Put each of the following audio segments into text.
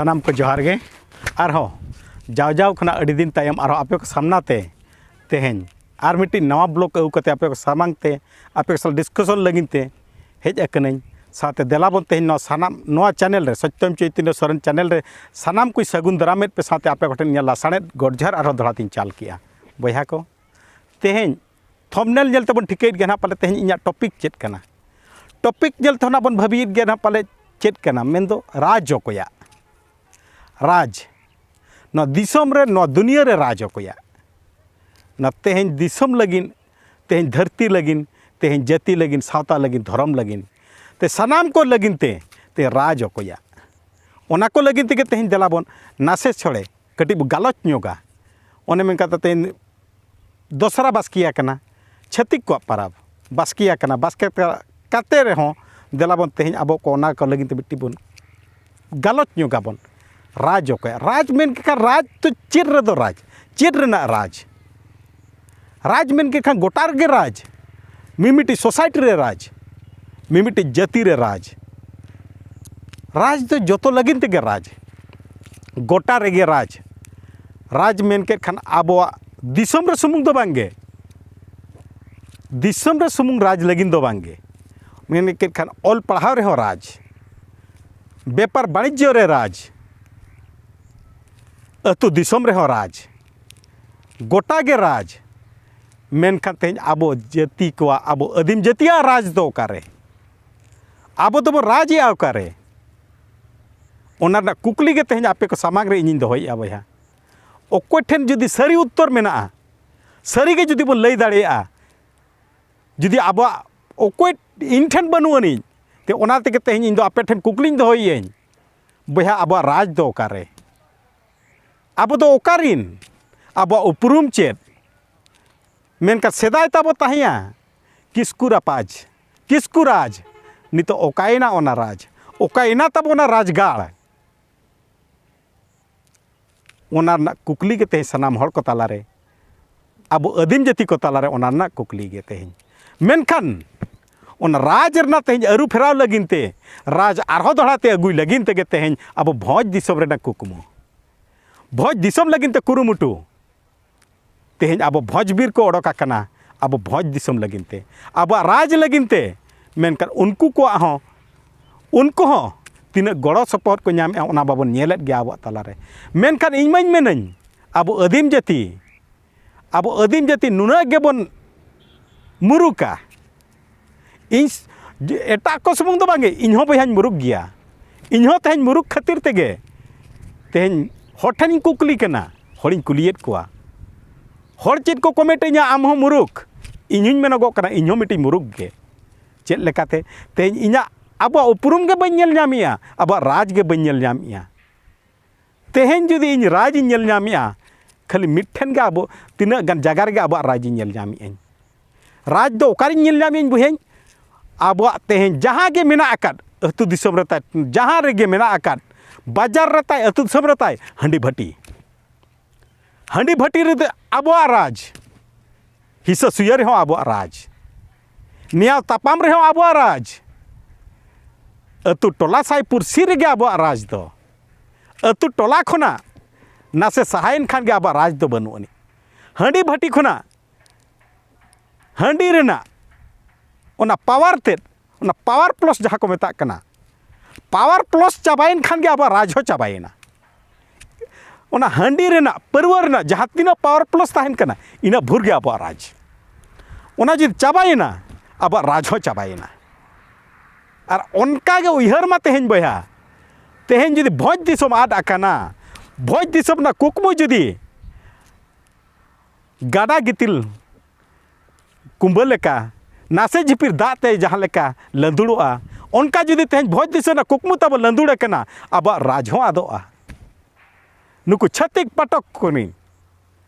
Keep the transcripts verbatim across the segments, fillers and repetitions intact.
ᱥᱟᱱᱟᱢ ᱠᱚ ᱡᱚᱦᱟᱨ ᱜᱮ᱾ ᱟᱨᱦᱚᱸ ᱡᱟᱣ ᱡᱟᱣ ᱠᱷᱚᱱᱟᱜ ᱟᱹᱰᱤ ᱫᱤᱱ ᱛᱟᱭᱚᱢ ᱟᱨᱦᱚᱸ ᱟᱯᱮ ᱠᱚ ᱥᱟᱢᱱᱟ ᱛᱮ ᱛᱮᱦᱮᱧ ᱟᱨ ᱢᱤᱫᱴᱤᱡ ᱱᱟᱣᱟ ᱵᱞᱚᱜ ᱟᱹᱜᱩ ᱠᱟᱛᱮ ᱟᱯᱮ ᱠᱚ ᱥᱟᱢᱟᱝ ᱛᱮ ᱟᱯᱮ ᱠᱚ ᱥᱟᱞᱟᱜ ᱰᱤᱥᱠᱟᱥᱚᱱ ᱞᱟᱹᱜᱤᱫ ᱛᱮ ᱦᱮᱡ ᱟᱠᱟᱱᱟᱹᱧ᱾ ᱥᱟᱶᱛᱮ ᱫᱮᱞᱟ ᱵᱚᱱ ᱛᱮᱦᱮᱧ ᱱᱚᱣᱟ ᱥᱟᱱᱟᱢ ᱱᱚᱣᱟ ᱪᱮᱱᱮᱞ ᱨᱮ, ᱥᱚᱛᱭᱚᱢ ᱪᱳᱭᱛᱚᱱᱭᱚ ᱥᱚᱨᱮᱱ ᱪᱮᱱᱮᱞ ᱨᱮ ᱥᱟᱱᱟᱢ ᱠᱚᱧ ᱥᱟᱹᱜᱩᱱ ᱫᱟᱨᱟᱢᱮᱫ ᱯᱮ, ᱥᱟᱶᱛᱮ ᱟᱯᱮ ᱠᱚᱴᱷᱮᱱ ᱤᱧᱟᱹᱜ ᱞᱟᱥᱟᱲᱦᱮᱫ ᱜᱚᱰ ᱡᱚᱦᱟᱨ ᱟᱨᱦᱚᱸ ᱫᱚᱦᱲᱟ ᱛᱤᱧ ᱪᱟᱞ ᱠᱮᱜᱼᱟ᱾ ᱵᱚᱭᱦᱟ ᱠᱚ, ᱛᱮᱦᱮᱧ ᱛᱷᱚᱢᱵᱽᱱᱮᱞ ᱧᱮᱞ ᱛᱮᱵᱚᱱ ᱴᱷᱤᱠᱟᱹᱭᱮᱫ ᱜᱮᱭᱟ ᱱᱟᱦᱟᱜ ᱯᱟᱞᱮ ᱛᱮᱦᱮᱧ ᱤᱧᱟᱹᱜ ᱴᱚᱯᱤᱠ ᱪᱮᱫ ᱠᱟᱱᱟ᱾ ᱴᱚᱯᱤᱠ ᱧᱮᱞ ᱛᱮᱦᱚᱸ ᱱᱟᱦᱟᱜ ᱵᱚᱱ ᱵᱷᱟᱹᱵᱤᱭᱮᱫ ᱜᱮᱭᱟ ᱱᱟᱦᱟᱜ ᱯᱟᱞᱮ ᱪᱮᱫ ᱠᱟᱱᱟ, ᱢᱮᱱᱫᱚ ᱨᱟᱡᱽ ᱚᱠᱚᱭᱟᱜ? ᱨᱟᱡᱽ, ᱱᱚᱣᱟ ᱫᱤᱥᱚᱢ ᱨᱮ, ᱱᱚᱣᱟ ᱫᱩᱱᱤᱭᱟᱹ ᱨᱮ ᱨᱟᱡᱽ ᱚᱠᱚᱭᱟᱜ? ᱱᱚᱣᱟ ᱛᱮᱦᱮᱧ ᱫᱤᱥᱚᱢ ᱞᱟᱹᱜᱤᱫ, ᱛᱮᱦᱮᱧ ᱫᱷᱟᱹᱨᱛᱤ ᱞᱟᱹᱜᱤᱫ, ᱛᱮᱦᱮᱧ ᱡᱟᱹᱛᱤ ᱞᱟᱹᱜᱤᱫ, ᱥᱟᱶᱛᱟ ᱞᱟᱹᱜᱤᱫ, ᱫᱷᱚᱨᱚᱢ ᱞᱟᱹᱜᱤᱫ, ᱛᱮ ᱥᱟᱱᱟᱢ ᱠᱚ ᱞᱟᱹᱜᱤᱫ ᱛᱮ, ᱛᱮ ᱨᱟᱡᱽ ᱚᱠᱚᱭᱟᱜ? ᱚᱱᱟ ᱠᱚ ᱞᱟᱹᱜᱤᱫ ᱛᱮᱜᱮ ᱛᱮᱦᱮᱧ ᱫᱮᱞᱟ ᱵᱚᱱ ᱱᱟᱥᱮ ᱪᱷᱚᱲᱮ ᱠᱟᱹᱴᱤᱡ ᱵᱚ ᱜᱟᱞᱚᱪ ᱧᱚᱜᱟ᱾ ᱚᱱᱮ ᱢᱮᱱ ᱠᱟᱛᱮ ᱛᱮᱦᱮᱧ ᱫᱚᱥᱨᱟ ᱵᱟᱥᱠᱮ ᱟᱠᱟᱱᱟ, ᱪᱷᱟᱹᱛᱤᱠ ᱠᱚᱣᱟᱜ ᱯᱟᱨᱟᱵᱽ ᱵᱟᱥᱠᱮ ᱟᱠᱟᱱᱟ᱾ ᱵᱟᱥᱠᱮ ᱠᱟ-, ᱠᱟᱛᱮ ᱨᱮᱦᱚᱸ ᱫᱮᱞᱟ ᱵᱚᱱ ᱛᱮᱦᱮᱧ ᱟᱵᱚ ᱠᱚ ᱚᱱᱟ ᱠᱚ ᱞᱟᱹᱜᱤᱫ ᱛᱮ ᱢᱤᱫᱴᱤᱡ ᱵᱚᱱ ᱜᱟᱞᱚᱪ ᱧᱚᱜ ᱟᱵᱚᱱ᱾ ᱨᱟᱡᱽ ᱚᱠᱚᱭᱟᱜ? ᱨᱟᱡᱽ ᱢᱮᱱ ᱠᱮᱫ ᱠᱷᱟᱱ ᱨᱟᱡᱽ ᱫᱚ ᱪᱮᱫ ᱨᱮᱫᱚ ᱨᱟᱡᱽ? ᱪᱮᱫ ᱨᱮᱱᱟᱜ ᱨᱟᱡᱽ? ᱨᱟᱡᱽ ᱢᱮᱱ ᱠᱮᱫ ᱠᱷᱟᱱ ᱜᱚᱴᱟ ᱨᱮᱜᱮ ᱨᱟᱡᱽ, ᱢᱤᱢᱤᱫᱴᱤᱡ ᱥᱳᱥᱟᱭᱴᱤ ᱨᱮ ᱨᱟᱡᱽ, ᱢᱤᱢᱤᱫᱴᱤᱡ ᱡᱟᱹᱛᱤ ᱨᱮ ᱨᱟᱡᱽ᱾ ᱨᱟᱡᱽ ᱫᱚ ᱡᱚᱛᱚ ᱞᱟᱹᱜᱤᱫ ᱛᱮᱜᱮ ᱨᱟᱡᱽ, ᱜᱚᱴᱟ ᱨᱮᱜᱮ ᱨᱟᱡᱽ᱾ ᱨᱟᱡᱽ ᱢᱮᱱ ᱠᱮᱫ ᱠᱷᱟᱱ ᱟᱵᱚᱣᱟᱜ ᱫᱤᱥᱚᱢ ᱨᱮ ᱥᱩᱢᱩᱝ ᱫᱚ ᱵᱟᱝᱜᱮ, ᱫᱤᱥᱚᱢ ᱨᱮ ᱥᱩᱢᱩᱝ ᱨᱟᱡᱽ ᱞᱟᱹᱜᱤᱫ ᱫᱚ ᱵᱟᱝᱜᱮ, ᱢᱮᱱ ᱠᱮᱫ ᱠᱷᱟᱱ ᱚᱞ ᱯᱟᱲᱦᱟᱣ ᱨᱮᱦᱚᱸ ᱨᱟᱡᱽ, ᱵᱮᱯᱟᱨ ᱵᱟᱹᱱᱤᱡᱽᱡᱚ ᱨᱮ ᱨᱟᱡᱽ, ᱟᱹᱛᱩ ᱫᱤᱥᱚᱢ ᱨᱮᱦᱚᱸ ᱨᱟᱡᱽ, ᱜᱚᱴᱟ ᱜᱮ ᱨᱟᱡᱽ᱾ ᱢᱮᱱᱠᱷᱟᱱ ᱛᱮᱦᱮᱧ ᱟᱵᱚ ᱡᱟᱹᱛᱤ ᱠᱚᱣᱟᱜ, ᱟᱵᱚ ᱟᱹᱫᱤᱢ ᱡᱟᱹᱛᱤᱭᱟᱜ ᱨᱟᱡᱽ ᱫᱚ ᱚᱠᱟᱨᱮ? ᱟᱵᱚ ᱫᱚᱵᱚᱱ ᱨᱟᱡᱽ ᱮᱜᱼᱟ ᱚᱠᱟᱨᱮ? ᱚᱱᱟ ᱨᱮᱱᱟᱜ ᱠᱩᱠᱞᱤ ᱜᱮ ᱛᱮᱦᱮᱧ ᱟᱯᱮ ᱠᱚ ᱥᱟᱢᱟᱝ ᱨᱮ ᱤᱧᱤᱧ ᱫᱚᱦᱚᱭᱮᱫᱼᱟ ᱵᱚᱭᱦᱟ᱾ ᱚᱠᱚᱭ ᱴᱷᱮᱱ ᱡᱩᱫᱤ ᱥᱟᱹᱨᱤ ᱩᱛᱛᱚᱨ ᱢᱮᱱᱟᱜᱼᱟ, ᱥᱟᱹᱨᱤ ᱜᱮ ᱡᱩᱫᱤ ᱵᱚᱱ ᱞᱟᱹᱭ ᱫᱟᱲᱮᱭᱟᱜᱼᱟ, ᱡᱩᱫᱤ ᱟᱵᱚᱣᱟᱜ ᱚᱠᱚᱭ ᱤᱧ ᱴᱷᱮᱱ ᱵᱟᱹᱱᱩᱜ ᱟᱹᱱᱤᱡ, ᱛᱮ ᱚᱱᱟ ᱛᱮᱜᱮ ᱛᱮᱦᱮᱧ ᱤᱧ ᱫᱚ ᱟᱯᱮ ᱴᱷᱮᱱ ᱠᱩᱠᱞᱤᱧ ᱫᱚᱦᱚᱭᱮᱫᱼᱟᱹᱧ, ᱵᱚᱭᱦᱟ, ᱟᱵᱚᱣᱟᱜ ᱨᱟᱡᱽ ᱫᱚ ᱚᱠᱟᱨᱮ? ᱟᱵᱚ ᱫᱚ ᱚᱠᱟᱨᱤᱱ? ᱟᱵᱚᱣᱟᱜ ᱩᱯᱨᱩᱢ ᱪᱮᱫ? ᱢᱮᱱᱠᱷᱟᱱ ᱥᱮᱫᱟᱭ ᱛᱟᱵᱚ ᱛᱟᱦᱮᱸᱭᱟ ᱠᱤᱥᱠᱩ ᱨᱟᱯᱟᱡᱽ, ᱠᱤᱥᱠᱩ ᱨᱟᱡᱽ᱾ ᱱᱤᱛᱚᱜ ᱚᱠᱟᱭᱮᱱᱟ ᱚᱱᱟ ᱨᱟᱡᱽ? ᱚᱠᱟᱭᱮᱱᱟ ᱛᱟᱵᱚ ᱚᱱᱟ ᱨᱟᱡᱽᱜᱟᱲ? ᱚᱱᱟ ᱨᱮᱱᱟᱜ ᱠᱩᱠᱞᱤ ᱜᱮ ᱛᱮᱦᱮᱧ ᱥᱟᱱᱟᱢ ᱦᱚᱲ ᱠᱚ ᱛᱟᱞᱟᱨᱮ, ᱟᱵᱚ ᱟᱹᱫᱤᱢ ᱡᱟᱹᱛᱤ ᱠᱚ ᱛᱟᱞᱟᱨᱮ ᱚᱱᱟ ᱨᱮᱱᱟᱜ ᱠᱩᱠᱞᱤ ᱜᱮ ᱛᱮᱦᱮᱧ᱾ ᱢᱮᱱᱠᱷᱟᱱ ᱚᱱᱟ ᱨᱟᱡᱽ ᱨᱮᱱᱟᱜ ᱛᱮᱦᱮᱧ ᱟᱹᱨᱩ ᱯᱷᱮᱨᱟᱣ ᱞᱟᱹᱜᱤᱫ ᱛᱮ, ᱨᱟᱡᱽ ᱟᱨᱦᱚᱸ ᱫᱚᱦᱲᱟ ᱛᱮ ᱟᱹᱜᱩᱭ ᱞᱟᱹᱜᱤᱫ ᱛᱮᱜᱮ ᱛᱮᱦᱮᱧ ᱟᱵᱚ ᱵᱷᱚᱸᱡᱽ ᱫᱤᱥᱚᱢ ᱨᱮᱱᱟᱜ ᱠᱩᱠᱢᱩ, ᱵᱷᱚᱸᱡᱽ ᱫᱤᱥᱚᱢ ᱞᱟᱹᱜᱤᱫ ᱛᱮ ᱠᱩᱨᱩᱢᱩᱴᱩ, ᱛᱮᱦᱮᱧ ᱟᱵᱚ ᱵᱷᱚᱸᱡᱽ ᱵᱤᱨ ᱠᱚ ᱚᱰᱚᱠ ᱟᱠᱟᱱᱟ ᱟᱵᱚ ᱵᱷᱚᱸᱡᱽ ᱫᱤᱥᱚᱢ ᱞᱟᱹᱜᱤᱫ ᱛᱮ, ᱟᱵᱚᱣᱟᱜ ᱨᱟᱡᱽ ᱞᱟᱹᱜᱤᱫ ᱛᱮ᱾ ᱢᱮᱱᱠᱷᱟᱱ ᱩᱱᱠᱩ ᱠᱚᱣᱟᱜ ᱦᱚᱸ, ᱩᱱᱠᱩ ᱦᱚᱸ ᱛᱤᱱᱟᱹᱜ ᱜᱚᱲᱚ ᱥᱚᱯᱚᱦᱚᱫ ᱠᱚ ᱧᱟᱢᱮᱫᱼᱟ, ᱚᱱᱟ ᱵᱟᱵᱚᱱ ᱧᱮᱞᱮᱫ ᱜᱮᱭᱟ ᱟᱵᱚᱣᱟᱜ ᱛᱟᱞᱟᱨᱮ᱾ ᱢᱮᱱᱠᱷᱟᱱ ᱤᱧ ᱢᱟᱧ ᱢᱮᱱᱟᱹᱧ, ᱟᱵᱚ ᱟᱹᱫᱤᱢ ᱡᱟᱹᱛᱤ, ᱟᱵᱚ ᱟᱹᱫᱤᱢ ᱡᱟᱹᱛᱤ ᱱᱩᱱᱟᱹᱜ ᱜᱮᱵᱚᱱ ᱢᱩᱨᱩᱠᱟ᱾ ᱤᱧ ᱮᱴᱟᱜ ᱠᱚ ᱥᱩᱢᱩᱝ ᱫᱚ ᱵᱟᱝᱜᱮ, ᱤᱧ ᱦᱚᱸ ᱵᱚᱭᱦᱟᱧ ᱢᱩᱨᱩᱠ ᱜᱮᱭᱟ᱾ ᱤᱧ ᱦᱚᱸ ᱛᱮᱦᱮᱧ ᱢᱩᱨᱩᱠ ᱠᱷᱟᱹᱛᱤᱨ ᱛᱮᱜᱮ ᱛᱮᱦᱮᱧ ᱦᱚᱲ ᱴᱷᱮᱱᱤᱧ ᱠᱩᱠᱞᱤ ᱠᱟᱱᱟ, ᱦᱚᱲᱤᱧ ᱠᱩᱞᱤᱭᱮᱫ ᱠᱚᱣᱟ᱾ ᱦᱚᱲ ᱪᱮᱫ ᱠᱚ ᱠᱚ ᱢᱮᱛᱟᱹᱧᱟ, "ᱟᱢ ᱦᱚᱸ ᱢᱩᱨᱩᱠ?" ᱤᱧ ᱦᱚᱸᱧ ᱢᱮᱱᱚᱜᱚᱜ ᱠᱟᱱᱟ, ᱤᱧ ᱦᱚᱸ ᱢᱤᱫᱴᱤᱡ ᱢᱩᱨᱩᱠ ᱜᱮ᱾ ᱪᱮᱫ ᱞᱮᱠᱟᱛᱮ ᱛᱮᱦᱮᱧ ᱤᱧᱟᱹᱜ ᱟᱵᱚᱣᱟᱜ ᱩᱯᱨᱩᱢ ᱜᱮ ᱵᱟᱹᱧ ᱧᱮᱞ ᱧᱟᱢᱮᱜᱼᱟ, ᱟᱵᱚᱣᱟᱜ ᱨᱟᱡᱽ ᱜᱮ ᱵᱟᱹᱧ ᱧᱮᱞ ᱧᱟᱢᱮᱜᱼᱟ᱾ ᱛᱮᱦᱮᱧ ᱡᱩᱫᱤ ᱤᱧ ᱨᱟᱡᱽ ᱤᱧ ᱧᱮᱞ ᱧᱟᱢᱮᱜᱼᱟ, ᱠᱷᱟᱹᱞᱤ ᱢᱤᱫ ᱴᱷᱮᱱ ᱜᱮ ᱟᱵᱚ ᱛᱤᱱᱟᱹᱜ ᱜᱟᱱ ᱡᱟᱭᱜᱟ ᱨᱮᱜᱮ ᱟᱵᱚᱣᱟᱜ ᱨᱟᱡᱽ ᱤᱧ ᱧᱮᱞ ᱧᱟᱢᱮᱜᱼᱟᱹᱧ᱾ ᱨᱟᱡᱽ ᱫᱚ ᱚᱠᱟᱨᱤᱧ ᱧᱮᱞ ᱧᱟᱢᱮᱜᱼᱟᱹᱧ ᱵᱚᱭᱦᱟᱧ? ᱟᱵᱚᱣᱟᱜ ᱛᱮᱦᱮᱧ ᱡᱟᱦᱟᱸ ᱜᱮ ᱢᱮᱱᱟᱜ ᱟᱠᱟᱫ, ᱟᱹᱛᱩ ᱫᱤᱥᱚᱢ ᱨᱮ ᱛᱟᱭ, ᱡᱟᱦᱟᱸ ᱨᱮᱜᱮ ᱢᱮᱱᱟᱜ ᱟᱠᱟᱫ, ᱵᱟᱡᱟᱨ ᱨᱮ ᱛᱟᱭ, ᱟᱹᱛᱩ ᱫᱤᱥᱚᱢ ᱨᱮ ᱛᱟᱭ, ᱦᱟᱺᱰᱤ ᱵᱷᱟᱹᱴᱤ᱾ ᱦᱟᱺᱰᱤ ᱵᱷᱟᱹᱴᱤ ᱨᱮᱫᱚ ᱟᱵᱚᱣᱟᱜ ᱨᱟᱡᱽ, ᱦᱤᱥᱟᱹ ᱥᱩᱭᱟᱹ ᱨᱮᱦᱚᱸ ᱟᱵᱚᱣᱟᱜ ᱨᱟᱡᱽ, ᱱᱮᱭᱟᱣ ᱛᱟᱯᱟᱢ ᱨᱮᱦᱚᱸ ᱟᱵᱚᱣᱟᱜ ᱨᱟᱡᱽ, ᱟᱹᱛᱩ ᱴᱚᱞᱟ ᱥᱟᱭ ᱯᱩᱨᱥᱤ ᱨᱮᱜᱮ ᱟᱵᱚᱣᱟᱜ ᱨᱟᱡᱽ ᱫᱚ᱾ ᱟᱹᱛᱩ ᱴᱚᱞᱟ ᱠᱷᱚᱱᱟᱜ ᱱᱟᱥᱮ ᱥᱟᱦᱟᱭᱮᱱ ᱠᱷᱟᱱ ᱜᱮ ᱟᱵᱚᱣᱟᱜ ᱨᱟᱡᱽ ᱫᱚ ᱵᱟᱹᱱᱩᱜ ᱟᱹᱱᱤᱡ᱾ ᱦᱟᱺᱰᱤ ᱵᱷᱟᱹᱴᱤ ᱠᱷᱚᱱᱟᱜ ᱦᱟᱺᱰᱤ ᱨᱮᱱᱟᱜ ᱚᱱᱟ ᱯᱟᱣᱟᱨ ᱛᱮᱫ, ᱚᱱᱟ ᱯᱟᱣᱟᱨ ᱯᱞᱟᱥ ᱡᱟᱦᱟᱸ ᱠᱚ ᱢᱮᱛᱟᱜ ᱠᱟᱱᱟ, ᱯᱟᱣᱟᱨ ᱯᱞᱟᱥ ᱪᱟᱵᱟᱭᱮᱱ ᱠᱷᱟᱱ ᱜᱮ ᱟᱵᱚᱣᱟᱜ ᱨᱟᱡᱽ ᱦᱚᱸ ᱪᱟᱵᱟᱭᱮᱱᱟ᱾ ᱚᱱᱟ ᱦᱟᱺᱰᱤ ᱨᱮᱱᱟᱜ, ᱯᱟᱹᱨᱣᱟᱹ ᱨᱮᱱᱟᱜ ᱡᱟᱦᱟᱸ ᱛᱤᱱᱟᱹᱜ ᱯᱟᱣᱟᱨ ᱯᱞᱟᱥ ᱛᱟᱦᱮᱱ ᱠᱟᱱᱟ, ᱤᱱᱟᱹᱜ ᱵᱷᱳᱨ ᱜᱮ ᱟᱵᱚᱣᱟᱜ ᱨᱟᱡᱽ᱾ ᱚᱱᱟ ᱡᱩᱫᱤ ᱪᱟᱵᱟᱭᱮᱱᱟ, ᱟᱵᱚᱣᱟᱜ ᱨᱟᱡᱽ ᱦᱚᱸ ᱪᱟᱵᱟᱭᱮᱱᱟ᱾ ᱟᱨ ᱚᱱᱠᱟ ᱜᱮ ᱩᱭᱦᱟᱹᱨ ᱢᱟ ᱛᱮᱦᱮᱧ ᱵᱚᱭᱦᱟ, ᱛᱮᱦᱮᱧ ᱡᱩᱫᱤ ᱵᱷᱚᱸᱡᱽ ᱫᱤᱥᱚᱢ ᱟᱫ ᱟᱠᱟᱱᱟ, ᱵᱷᱚᱸᱡᱽ ᱫᱤᱥᱚᱢ ᱨᱮᱱᱟᱜ ᱠᱩᱠᱢᱩ ᱡᱩᱫᱤ ᱜᱟᱰᱟ ᱜᱤᱛᱤᱞ ᱠᱩᱢᱵᱟᱹ ᱞᱮᱠᱟ ᱱᱟᱥᱮ ᱡᱷᱤᱯᱤᱨ ᱫᱟᱜ ᱛᱮ ᱡᱟᱦᱟᱸ ᱞᱮᱠᱟ ᱞᱟᱹᱸᱫᱩᱲᱚᱜᱼᱟ, ᱚᱱᱠᱟ ᱡᱩᱫᱤ ᱛᱮᱦᱮᱧ ᱵᱷᱚᱸᱡᱽ ᱫᱤᱥᱚᱢ ᱨᱮᱱᱟᱜ ᱠᱩᱠᱢᱩ ᱛᱟᱵᱚ ᱞᱟᱹᱸᱫᱩᱲ ᱟᱠᱟᱱᱟ, ᱟᱵᱚᱣᱟᱜ ᱨᱟᱡᱽ ᱦᱚᱸ ᱟᱫᱚᱜᱼᱟ᱾ ᱱᱩᱠᱩ ᱪᱷᱟᱹᱛᱤᱠ ᱯᱟᱴᱚᱠ ᱠᱚᱨᱮᱱ,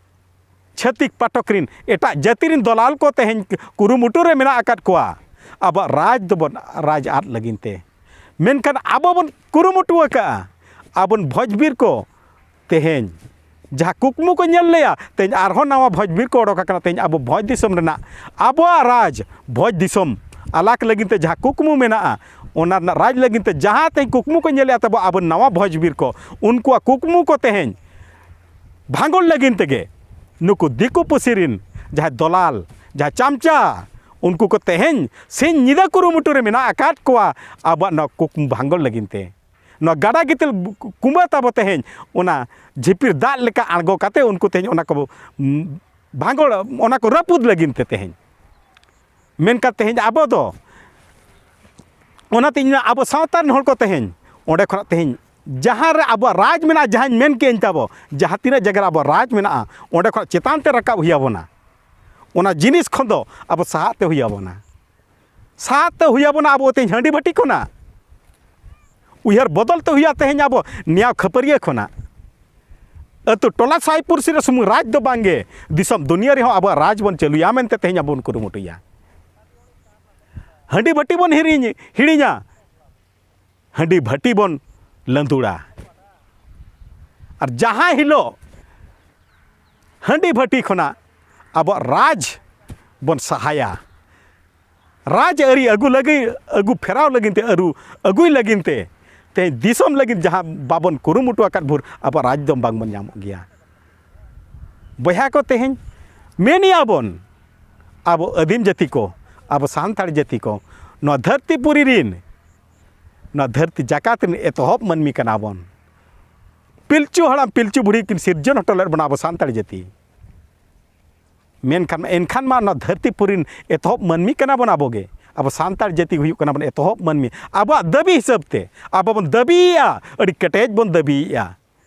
ᱪᱷᱟᱹᱛᱤᱠ ᱯᱟᱴᱚᱠ ᱨᱮᱱ, ᱮᱴᱟᱜ ᱡᱟᱹᱛᱤ ᱨᱮᱱ ᱫᱚᱞᱟᱞ ᱠᱚ ᱛᱮᱦᱮᱧ ᱠᱩᱨᱩᱢᱩᱴᱩ ᱨᱮ ᱢᱮᱱᱟᱜ ᱟᱠᱟᱫ ᱠᱚᱣᱟ ᱟᱵᱚᱣᱟᱜ ᱨᱟᱡᱽ ᱫᱚᱵᱚᱱ ᱨᱟᱡᱽ ᱟᱫ ᱞᱟᱹᱜᱤᱫ ᱛᱮ᱾ ᱢᱮᱱᱠᱷᱟᱱ ᱟᱵᱚ ᱵᱚᱱ ᱠᱩᱨᱩᱢᱩᱴᱩ ᱟᱠᱟᱫᱼᱟ, ᱟᱵᱚᱱ ᱵᱷᱚᱸᱡᱽ ᱵᱤᱨ ᱠᱚ ᱛᱮᱦᱮᱧ ᱡᱟᱦᱟᱸ ᱠᱩᱠᱢᱩ ᱠᱚ ᱧᱮᱞ ᱞᱮᱜᱼᱟ, ᱛᱮᱦᱮᱧ ᱟᱨᱦᱚᱸ ᱱᱟᱣᱟ ᱵᱷᱚᱸᱡᱽ ᱵᱤᱨ ᱠᱚ ᱚᱰᱚᱠ ᱟᱠᱟᱱᱟ᱾ ᱛᱮᱦᱮᱧ ᱟᱵᱚ ᱵᱷᱚᱸᱡᱽ ᱫᱤᱥᱚᱢ ᱨᱮᱱᱟᱜ ᱟᱵᱚᱣᱟᱜ ᱨᱟᱡᱽ, ᱵᱷᱚᱸᱡᱽ ᱫᱤᱥᱚᱢ ᱟᱞᱟᱜᱽ ᱞᱟᱹᱜᱤᱫ ᱛᱮ ᱡᱟᱦᱟᱸ ᱠᱩᱠᱢᱩ ᱢᱮᱱᱟᱜᱼᱟ, ᱚᱱᱟ ᱨᱮᱱᱟᱜ ᱨᱟᱡᱽ ᱞᱟᱹᱜᱤᱫ ᱛᱮ ᱡᱟᱦᱟᱸ ᱛᱮᱦᱮᱧ ᱠᱩᱠᱢᱩ ᱠᱚ ᱧᱮᱞᱮᱫᱼᱟ ᱛᱟᱵᱚ ᱟᱵᱚ ᱱᱟᱣᱟ ᱵᱷᱚᱡᱽᱵᱤᱨ ᱠᱚ, ᱩᱱᱠᱩᱣᱟᱜ ᱠᱩᱠᱢᱩ ᱠᱚ ᱛᱮᱦᱮᱧ ᱵᱷᱟᱸᱜᱚᱲ ᱞᱟᱹᱜᱤᱫ ᱛᱮᱜᱮ ᱱᱩᱠᱩ ᱫᱤᱠᱩ ᱯᱩᱥᱤ ᱨᱤᱱ ᱡᱟᱦᱟᱸᱭ ᱫᱚᱞᱟᱞ, ᱡᱟᱦᱟᱸᱭ ᱪᱟᱢᱪᱟ, ᱩᱱᱠᱩ ᱠᱚ ᱛᱮᱦᱮᱧ ᱥᱤᱧ ᱧᱤᱫᱟᱹ ᱠᱩᱨᱩᱢᱩᱴᱩ ᱨᱮ ᱢᱮᱱᱟᱜ ᱟᱠᱟᱫ ᱠᱚᱣᱟ ᱟᱵᱚᱣᱟᱜ ᱱᱚᱣᱟ ᱠᱩᱠᱢᱩ ᱵᱷᱟᱸᱜᱚᱲ ᱞᱟᱹᱜᱤᱫ ᱛᱮ᱾ ᱱᱚᱣᱟ ᱜᱟᱰᱟ ᱜᱤᱛᱤᱞ ᱠᱩᱢᱵᱟᱹ ᱛᱟᱵᱚ ᱛᱮᱦᱮᱧ ᱚᱱᱟ ᱡᱷᱤᱯᱤᱨ ᱫᱟᱜ ᱞᱮᱠᱟ ᱟᱬᱜᱚ ᱠᱟᱛᱮ ᱩᱱᱠᱩ ᱛᱮᱦᱮᱧ ᱚᱱᱟ ᱠᱚ, ᱩᱢ, ᱵᱷᱟᱸᱜᱚᱲ, ᱚᱱᱟ ᱠᱚ ᱨᱟᱹᱯᱩᱫ ᱞᱟᱹᱜᱤᱫ ᱛᱮ ᱛᱮᱦᱮᱧ᱾ ᱢᱮᱱᱠᱷᱟᱱ ᱛᱮᱦᱮᱧ ᱟᱵᱚ ᱫᱚ, ᱚᱱᱟᱛᱮ ᱤᱧ ᱢᱮᱱᱟ, ᱟᱵᱚ ᱥᱟᱶᱛᱟ ᱨᱮᱱ ᱦᱚᱲ ᱠᱚ ᱛᱮᱦᱮᱧ ᱚᱸᱰᱮ ᱠᱷᱚᱱᱟᱜ ᱛᱮᱦᱮᱧ ᱡᱟᱦᱟᱸ ᱨᱮ ᱟᱵᱚᱣᱟᱜ ᱨᱟᱡᱽ ᱢᱮᱱᱟᱜᱼᱟ, ᱡᱟᱦᱟᱸᱧ ᱢᱮᱱ ᱠᱮᱜ ᱟᱹᱧ ᱛᱟᱵᱚ, ᱡᱟᱦᱟᱸ ᱛᱤᱱᱟᱹᱜ ᱡᱟᱭᱜᱟ ᱨᱮ ᱟᱵᱚᱣᱟᱜ ᱨᱟᱡᱽ ᱢᱮᱱᱟᱜᱼᱟ, ᱚᱸᱰᱮ ᱠᱷᱚᱱᱟᱜ ᱪᱮᱛᱟᱱ ᱛᱮ ᱨᱟᱠᱟᱵ ᱦᱩᱭ ᱟᱵᱚᱱᱟ᱾ ᱚᱱᱟ ᱡᱤᱱᱤᱥ ᱠᱷᱚᱱ ᱫᱚ ᱟᱵᱚ ᱥᱟᱦᱟᱜ ᱛᱮ ᱦᱩᱭ ᱟᱵᱚᱱᱟ᱾ ᱥᱟᱦᱟᱜ ᱛᱮ ᱦᱩᱭ ᱟᱵᱚᱱᱟ ᱟᱵᱚ ᱛᱮᱦᱮᱧ ᱦᱟᱺᱰᱤ ᱵᱷᱟᱹᱴᱤ ᱠᱷᱚᱱᱟᱜ᱾ ᱩᱭᱦᱟᱹᱨ ᱵᱚᱫᱚᱞ ᱛᱮ ᱦᱩᱭᱩᱜᱼᱟ ᱛᱮᱦᱮᱧ ᱟᱵᱚ ᱱᱮᱭᱟᱣ ᱠᱷᱟᱹᱯᱟᱹᱨᱤᱭᱟᱹ ᱠᱷᱚᱱᱟᱜ᱾ ᱟᱹᱛᱩ ᱴᱚᱞᱟ ᱥᱟᱭ ᱯᱩᱲᱥᱤ ᱨᱮ ᱥᱩᱢᱩᱝ ᱨᱟᱡᱽ ᱫᱚ ᱵᱟᱝᱜᱮ, ᱫᱤᱥᱚᱢ ᱫᱩᱱᱤᱭᱟᱹ ᱨᱮᱦᱚᱸ ᱟᱵᱚᱣᱟᱜ ᱨᱟᱡᱽ ᱵᱚᱱ ᱪᱟᱹᱞᱩᱭᱟ ᱢᱮᱱᱛᱮ ᱛᱮᱦᱮᱧ ᱟᱵᱚ ᱵᱚᱱ ᱠᱩᱨᱩᱢᱩᱴᱩᱭᱟ᱾ ᱦᱟᱺᱰᱤ ᱵᱷᱟᱹᱴᱤ ᱵᱚᱱ ᱦᱤᱲᱤᱧ, ᱦᱤᱲᱤᱧᱟ, ᱦᱟᱺᱰᱤ ᱵᱷᱟᱹᱴᱤ ᱵᱚᱱ ᱞᱟᱹᱸᱫᱩᱲᱟ᱾ ᱟᱨ ᱡᱟᱦᱟᱸ ᱦᱤᱞᱳᱜ ᱦᱟᱺᱰᱤ ᱵᱷᱟᱹᱴᱤ ᱠᱷᱚᱱᱟᱜ ᱟᱵᱚᱣᱟᱜ ᱨᱟᱡᱽ ᱵᱚᱱ ᱥᱟᱦᱟᱭᱟ, ᱨᱟᱡᱽ ᱟᱹᱨᱤ ᱟᱹᱜᱩ ᱞᱟᱹᱜᱤᱫ, ᱟᱹᱜᱩ ᱯᱷᱮᱨᱟᱣ ᱞᱟᱹᱜᱤᱫ ᱛᱮ, ᱟᱹᱨᱩ ᱟᱹᱜᱩᱭ ᱞᱟᱹᱜᱤᱫ ᱛᱮ, ᱛᱮᱦᱮᱧ ᱫᱤᱥᱚᱢ ᱞᱟᱹᱜᱤᱫ ᱡᱟᱦᱟᱸ ᱵᱟᱵᱚᱱ ᱠᱩᱨᱩᱢᱩᱴᱩ ᱟᱠᱟᱫ ᱵᱷᱳᱨ ᱟᱵᱚᱣᱟᱜ ᱨᱟᱡᱽ ᱫᱚ ᱵᱟᱝᱵᱚᱱ ᱧᱟᱢᱚᱜ ᱜᱮᱭᱟ᱾ ᱵᱚᱭᱦᱟ ᱠᱚ, ᱛᱮᱦᱮᱧ ᱢᱮᱱᱮᱜᱼᱟ ᱵᱚᱱ, ᱟᱵᱚ ᱟᱹᱫᱤᱢ ᱡᱟᱹᱛᱤ ᱠᱚ, ᱟᱵᱚ ᱥᱟᱱᱛᱟᱲ ᱡᱟᱹᱛᱤ ᱠᱚ, ᱱᱚᱣᱟ ᱫᱷᱟᱹᱨᱛᱤ ᱯᱩᱨᱤ ᱨᱤᱱ, ᱱᱚᱣᱟ ᱫᱷᱟᱹᱨᱛᱤ ᱡᱟᱠᱟᱛ ᱨᱤᱱ ᱮᱛᱚᱦᱚᱵ ᱢᱟᱹᱱᱢᱤ ᱠᱟᱱᱟ ᱵᱚᱱ᱾ ᱯᱤᱞᱪᱩ ᱦᱟᱲᱟᱢ ᱯᱤᱞᱪᱩ ᱵᱩᱲᱦᱤ ᱠᱤᱱ ᱥᱤᱨᱡᱚᱱ ᱦᱚᱴᱚ ᱞᱮᱫ ᱵᱚᱱᱟ ᱟᱵᱚ ᱥᱟᱱᱛᱟᱲ ᱡᱟᱹᱛᱤ᱾ ᱢᱮᱱᱠᱷᱟᱱ, ᱮᱱᱠᱷᱟᱱ ᱢᱟ ᱱᱚᱣᱟ ᱫᱷᱟᱹᱨᱛᱤ ᱯᱩᱨᱤ ᱨᱤᱱ ᱮᱛᱚᱦᱚᱵ ᱢᱟᱹᱱᱢᱤ ᱠᱟᱱᱟ ᱵᱚᱱ ᱟᱵᱚ ᱜᱮ᱾ ᱟᱵᱚ ᱥᱟᱱᱛᱟᱲ ᱡᱟᱹᱛᱤ ᱦᱩᱭᱩᱜ ᱠᱟᱱᱟ ᱵᱚᱱ ᱮᱛᱚᱦᱚᱵ ᱢᱟᱹᱱᱢᱤ᱾ ᱟᱵᱚᱣᱟᱜ ᱫᱟᱹᱵᱤ ᱦᱤᱥᱟᱹᱵ ᱛᱮ ᱟᱵᱚ ᱵᱚᱱ ᱫᱟᱹᱵᱤᱭᱮᱜᱼᱟ, ᱟᱹᱰᱤ ᱠᱮᱴᱮᱡ ᱵᱚᱱ ᱫᱟᱹᱵᱤᱭᱮᱜᱼᱟ᱾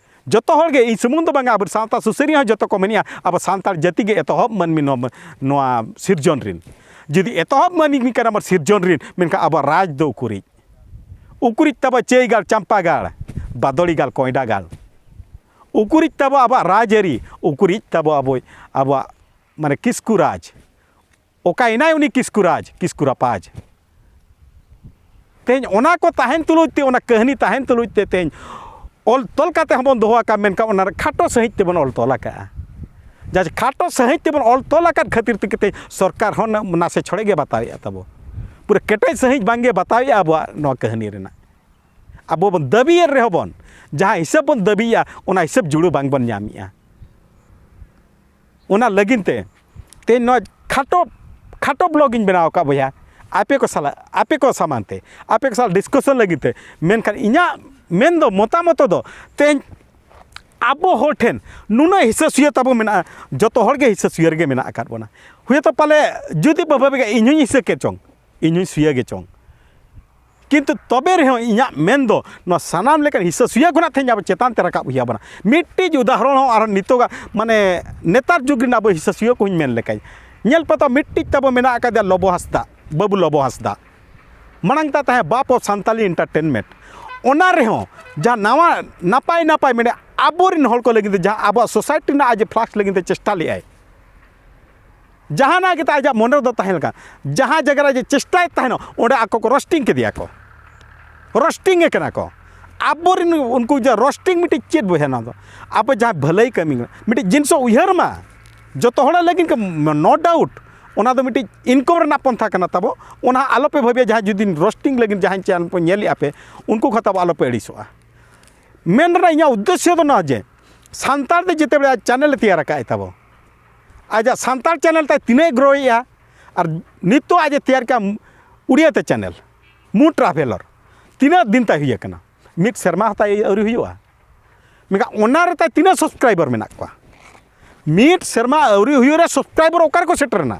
ᱡᱚᱛᱚ ᱦᱚᱲ ᱜᱮ, ᱤᱧ ᱥᱩᱢᱩᱝ ᱫᱚ ᱵᱟᱝᱟ, ᱟᱵᱚ ᱥᱟᱶᱛᱟ ᱥᱩᱥᱟᱹᱨᱤᱭᱟᱹ ᱦᱚᱸ ᱡᱚᱛᱚ ᱠᱚ ᱢᱮᱱᱮᱜᱼᱟ, ᱟᱵᱚ ᱥᱟᱱᱛᱟᱲ ᱡᱟᱹᱛᱤ ᱜᱮ ᱮᱛᱚᱦᱚᱵ ᱢᱟᱹᱱᱢᱤ ᱱᱚᱣᱟ, ᱱᱚᱣᱟ ᱥᱤᱨᱡᱚᱱ ᱨᱤᱱ᱾ ᱡᱩᱫᱤ ᱮᱛᱚᱦᱚᱵ ᱢᱟᱹᱱᱢᱤ ᱠᱟᱱᱟ ᱵᱚᱱ ᱥᱤᱨᱡᱚᱱ ᱨᱤᱱ, ᱢᱮᱱᱠᱷᱟᱱ ᱟᱵᱚᱣᱟᱜ ᱨᱟᱡᱽ ᱫᱚ ᱩᱠᱩᱨᱤᱡ? ᱩᱠᱩᱨᱤᱡ ᱛᱟᱵᱚ ᱪᱟᱹᱭ ᱜᱟᱲ, ᱪᱟᱢᱯᱟ ᱜᱟᱲ, ᱵᱟᱫᱚᱲᱤ ᱜᱟᱲ, ᱠᱚᱭᱰᱟ ᱜᱟᱲ? ᱩᱠᱩᱨᱤᱡ ᱛᱟᱵᱚ ᱟᱵᱚᱣᱟᱜ ᱨᱟᱡᱽ ᱟᱹᱨᱤ? ᱩᱠᱩᱨᱤᱡ ᱛᱟᱵᱚ ᱟᱵᱚ, ᱟᱵᱚᱣᱟᱜ ᱢᱟᱱᱮ ᱠᱤᱥᱠᱩ ᱨᱟᱡᱽ? ᱚᱠᱟᱭᱮᱱᱟᱭ ᱩᱱᱤ ᱠᱤᱥᱠᱩ ᱨᱟᱡᱽ, ᱠᱤᱥᱠᱩ ᱨᱟᱯᱟᱡᱽ? ᱛᱮᱦᱮᱧ ᱚᱱᱟ ᱠᱚ ᱛᱟᱦᱮᱱ ᱛᱩᱞᱩᱡ ᱛᱮ, ᱚᱱᱟ ᱠᱟᱹᱦᱱᱤ ᱛᱟᱦᱮᱱ ᱛᱩᱞᱩᱡ ᱛᱮ ᱛᱮᱦᱮᱧ ᱚᱞ ᱛᱚᱞ ᱠᱟᱛᱮ ᱦᱚᱸᱵᱚᱱ ᱫᱚᱦᱚ ᱟᱠᱟᱫ, ᱢᱮᱱᱠᱷᱟᱱ ᱚᱱᱟ ᱨᱮ ᱠᱷᱟᱴᱚ ᱥᱟᱺᱦᱤᱡ ᱛᱮᱵᱚᱱ ᱚᱞ ᱛᱚᱞ ᱟᱠᱟᱫᱼᱟ᱾ ᱡᱟᱦᱟᱸ ᱠᱷᱟᱴᱚ ᱥᱟᱺᱦᱤᱡ ᱛᱮᱵᱚᱱ ᱚᱞ ᱛᱚᱞ ᱟᱠᱟᱫ ᱠᱷᱟᱹᱛᱤᱨ ᱛᱮᱜᱮ ᱛᱮᱦᱮᱧ ᱥᱚᱨᱠᱟᱨ ᱦᱚᱸ ᱱᱟᱥᱮ ᱪᱷᱚᱲᱮ ᱜᱮ ᱵᱟᱛᱟᱣᱮᱫᱼᱟ ᱛᱟᱵᱚ᱾ ᱯᱩᱨᱟᱹ ᱠᱮᱴᱮᱡ ᱥᱟᱺᱦᱤᱡ ᱵᱟᱝᱜᱮ ᱵᱟᱛᱟᱣᱮᱫᱼᱟ ᱟᱵᱚᱣᱟᱜ ᱱᱚᱣᱟ ᱠᱟᱹᱦᱱᱤ ᱨᱮᱱᱟᱜ᱾ ᱟᱵᱚ ᱵᱚᱱ ᱫᱟᱹᱵᱤᱭᱮᱫ ᱨᱮᱦᱚᱸ ᱵᱚᱱ, ᱡᱟᱦᱟᱸ ᱦᱤᱥᱟᱹᱵ ᱵᱚᱱ ᱫᱟᱹᱵᱤᱭᱮᱫᱼᱟ, ᱚᱱᱟ ᱦᱤᱥᱟᱹᱵ ᱡᱩᱲᱟᱹ ᱵᱟᱝ ᱵᱚᱱ ᱧᱟᱢᱮᱫᱼᱟ᱾ ᱚᱱᱟ ᱞᱟᱹᱜᱤᱫ ᱛᱮ ᱛᱮᱦᱮᱧ ᱱᱚᱣᱟ ᱠᱷᱟᱴᱚ, ᱠᱷᱟᱴᱚ ᱵᱞᱚᱜ ᱤᱧ ᱵᱮᱱᱟᱣ ᱟᱠᱟᱫ ᱵᱚᱭᱦᱟ, ᱟᱯᱮ ᱠᱚ ᱥᱟᱞᱟᱜ, ᱟᱯᱮ ᱠᱚ ᱥᱟᱢᱟᱝ ᱛᱮ, ᱟᱯᱮ ᱠᱚ ᱥᱟᱞᱟᱜ ᱰᱤᱥᱠᱟᱥᱚᱱ ᱞᱟᱹᱜᱤᱫ ᱛᱮ᱾ ᱢᱮᱱᱠᱷᱟᱱ ᱤᱧᱟᱹᱜ ᱢᱮᱱ ᱫᱚ, ᱢᱚᱛᱟᱢᱚᱛ ᱫᱚ, ᱛᱮᱦᱮᱧ ᱟᱵᱚ ᱦᱚᱲ ᱴᱷᱮᱱ ᱱᱩᱱᱟᱹᱜ ᱦᱤᱥᱟᱹ ᱥᱩᱭᱟᱹ ᱛᱟᱵᱚ ᱢᱮᱱᱟᱜᱼᱟ, ᱡᱚᱛᱚ ᱦᱚᱲ ᱜᱮ ᱦᱤᱥᱟᱹ ᱥᱩᱭᱟᱹ ᱨᱮᱜᱮ ᱢᱮᱱᱟᱜ ᱟᱠᱟᱫ ᱵᱚᱱᱟ᱾ ᱦᱩᱭᱛᱚ ᱯᱟᱞᱮ ᱡᱩᱫᱤ ᱵᱟᱵᱟ ᱵᱮᱜᱟ ᱤᱧ ᱦᱚᱸᱧ ᱦᱤᱥᱟᱹ ᱠᱮᱫ ᱪᱚᱝ, ᱤᱧ ᱦᱚᱸᱧ ᱥᱩᱭᱟᱹ ᱜᱮ ᱪᱚᱝ, ᱠᱤᱱᱛᱩ ᱛᱚᱵᱮ ᱨᱮᱦᱚᱸ ᱤᱧᱟᱹᱜ ᱢᱮᱱ ᱫᱚ ᱱᱚᱣᱟ ᱥᱟᱱᱟᱢ ᱞᱮᱠᱟᱱ ᱦᱤᱥᱟᱹ ᱥᱩᱭᱟᱹ ᱠᱷᱚᱱᱟᱜ ᱛᱮᱦᱮᱧ ᱟᱵᱚ ᱪᱮᱛᱟᱱ ᱛᱮ ᱨᱟᱠᱟᱵ ᱦᱩᱭ ᱟᱵᱚᱱᱟ᱾ ᱢᱤᱫᱴᱤᱡ ᱩᱫᱟᱦᱚᱨᱚᱱ ᱦᱚᱸ ᱟᱨ ᱱᱤᱛᱚᱜᱟᱜ ᱢᱟᱱᱮ ᱱᱮᱛᱟᱨ ᱡᱩᱜᱽ ᱨᱮᱱ ᱟᱵᱚ ᱦᱤᱥᱟᱹ ᱥᱩᱭᱟᱹ ᱠᱚᱦᱚᱸᱧ ᱢᱮᱱ ᱞᱮᱠᱷᱟᱱ, ᱧᱮᱞ ᱯᱮ ᱛᱚ, ᱢᱤᱫᱴᱤᱡ ᱛᱟᱵᱚ ᱢᱮᱱᱟᱜ ᱟᱠᱟᱫᱮᱭᱟ ᱞᱚᱵᱚ ᱦᱟᱸᱥᱫᱟ, ᱵᱟᱹᱵᱩ ᱞᱚᱵᱚ ᱦᱟᱸᱥᱫᱟ᱾ ᱢᱟᱲᱟᱝ ᱛᱟᱭ ᱛᱟᱦᱮᱸ ᱵᱟᱯ ᱚᱯ ᱥᱟᱱᱛᱟᱞᱤ ᱮᱱᱴᱟᱨᱴᱮᱱᱢᱮᱱᱴ᱾ ᱚᱱᱟ ᱨᱮᱦᱚᱸ ᱡᱟᱦᱟᱸ ᱱᱟᱣᱟ ᱱᱟᱯᱟᱭ ᱱᱟᱯᱟᱭ ᱢᱟᱱᱮ ᱟᱵᱚᱨᱮᱱ ᱦᱚᱲ ᱠᱚ ᱞᱟᱹᱜᱤᱫ ᱛᱮ, ᱡᱟᱦᱟᱸ ᱟᱵᱚᱣᱟᱜ ᱥᱳᱥᱟᱭᱴᱤ ᱨᱮᱱᱟᱜ ᱟᱡ ᱯᱷᱞᱟᱠᱥ ᱞᱟᱹᱜᱤᱫ ᱛᱮ ᱪᱮᱥᱴᱟ ᱞᱮᱫᱟᱭ, ᱡᱟᱦᱟᱱᱟᱜ ᱜᱮ ᱛᱟᱭ ᱟᱡᱟᱜ ᱢᱚᱱᱮ ᱨᱮᱫᱚ ᱛᱟᱦᱮᱸ ᱞᱮᱠᱟ, ᱡᱟᱦᱟᱸ ᱡᱟᱭᱜᱟ ᱨᱮ ᱟᱡ ᱮ ᱪᱮᱥᱴᱟᱭᱮᱫ ᱛᱟᱦᱮᱱᱚᱜ, ᱚᱸᱰᱮ ᱟᱠᱚ ᱠᱚ ᱨᱳᱥᱴᱤᱝ ᱠᱮᱫᱮᱭᱟ ᱠᱚ, ᱨᱳᱥᱴᱤᱝ ᱮ ᱠᱟᱱᱟ ᱠᱚ᱾ ᱟᱵᱚᱨᱮᱱ ᱩᱱᱠᱩ ᱡᱮ ᱨᱳᱥᱴᱤᱝ ᱢᱤᱫᱴᱤᱡ ᱪᱮᱫ ᱵᱚᱭᱦᱟ? ᱱᱚᱣᱟ ᱫᱚ ᱟᱵᱚ ᱡᱟᱦᱟᱸ ᱵᱷᱟᱹᱞᱟᱹᱭ ᱠᱟᱹᱢᱤ, ᱢᱤᱫᱴᱤᱡ ᱡᱤᱱᱤᱥ ᱩᱭᱦᱟᱹᱨ ᱢᱟ, ᱡᱚᱛᱚ ᱦᱚᱲᱟᱜ ᱞᱟᱹᱜᱤᱫ ᱜᱮ, no doubt, ᱚᱱᱟ ᱫᱚ ᱢᱤᱫᱴᱤᱡ ᱤᱱᱠᱚᱢ ᱨᱮᱱᱟᱜ ᱯᱚᱱᱛᱷᱟ ᱠᱟᱱᱟ ᱛᱟᱵᱚ᱾ ᱚᱱᱟ ᱟᱞᱚᱯᱮ ᱵᱷᱟᱹᱵᱤᱭᱟ, ᱡᱟᱦᱟᱸᱭ ᱡᱩᱫᱤ ᱨᱳᱥᱴᱤᱝ ᱞᱟᱹᱜᱤᱫ ᱡᱟᱦᱟᱸᱭ ᱪᱮᱱᱮᱞ ᱯᱮ ᱧᱮᱞᱮᱫᱼᱟ ᱯᱮ, ᱩᱱᱠᱩ ᱠᱚ ᱛᱟᱵᱚ ᱟᱞᱚᱯᱮ ᱟᱹᱲᱤᱥᱚᱜᱼᱟ᱾ ᱢᱮᱱ ᱨᱮᱱᱟᱜ ᱤᱧᱟᱹᱜ ᱩᱫᱽᱫᱮᱥᱥᱚ ᱫᱚ ᱱᱚᱣᱟ ᱡᱮ, ᱥᱟᱱᱛᱟᱲ ᱛᱮ ᱡᱮᱛᱮ ᱵᱮᱲᱟ ᱪᱮᱱᱮᱞ ᱮ ᱛᱮᱭᱟᱨ ᱟᱠᱟᱫ ᱛᱟᱵᱚ, ᱟᱡᱟᱜ ᱥᱟᱱᱛᱟᱲ ᱪᱮᱱᱮᱞ ᱛᱟᱭ ᱛᱤᱱᱟᱹᱜ ᱮ ᱜᱨᱳᱭᱮᱫᱼᱟ, ᱟᱨ ᱱᱤᱛᱚᱜ ᱟᱡ ᱮ ᱛᱮᱭᱟᱨ ᱠᱟᱜ ᱩᱲᱤᱭᱟ ᱛᱮ ᱪᱮᱱᱮᱞ, ᱢᱩ ᱴᱨᱟᱵᱷᱮᱞᱚᱨ, ᱛᱤᱱᱟᱹᱜ ᱫᱤᱱ ᱛᱟᱭ ᱦᱩᱭ ᱟᱠᱟᱱᱟ? ᱢᱤᱫ ᱥᱮᱨᱢᱟ ᱦᱚᱸ ᱛᱟᱭ ᱟᱹᱣᱨᱤ ᱦᱩᱭᱩᱜᱼᱟ᱾ ᱢᱮᱱᱠᱷᱟᱱ ᱚᱱᱟ ᱨᱮ ᱛᱟᱭ ᱛᱤᱱᱟᱹᱜ ᱥᱟᱵᱥᱠᱨᱟᱭᱵᱟᱨ ᱢᱮᱱᱟᱜ ᱠᱚᱣᱟ? ᱢᱤᱫ ᱥᱮᱨᱢᱟ ᱟᱹᱣᱨᱤ ᱦᱩᱭᱩᱜ ᱨᱮ ᱥᱟᱵᱥᱠᱨᱟᱭᱵᱟᱨ ᱚᱠᱟ ᱨᱮᱠᱚ ᱥᱮᱴᱮᱨᱮᱱᱟ?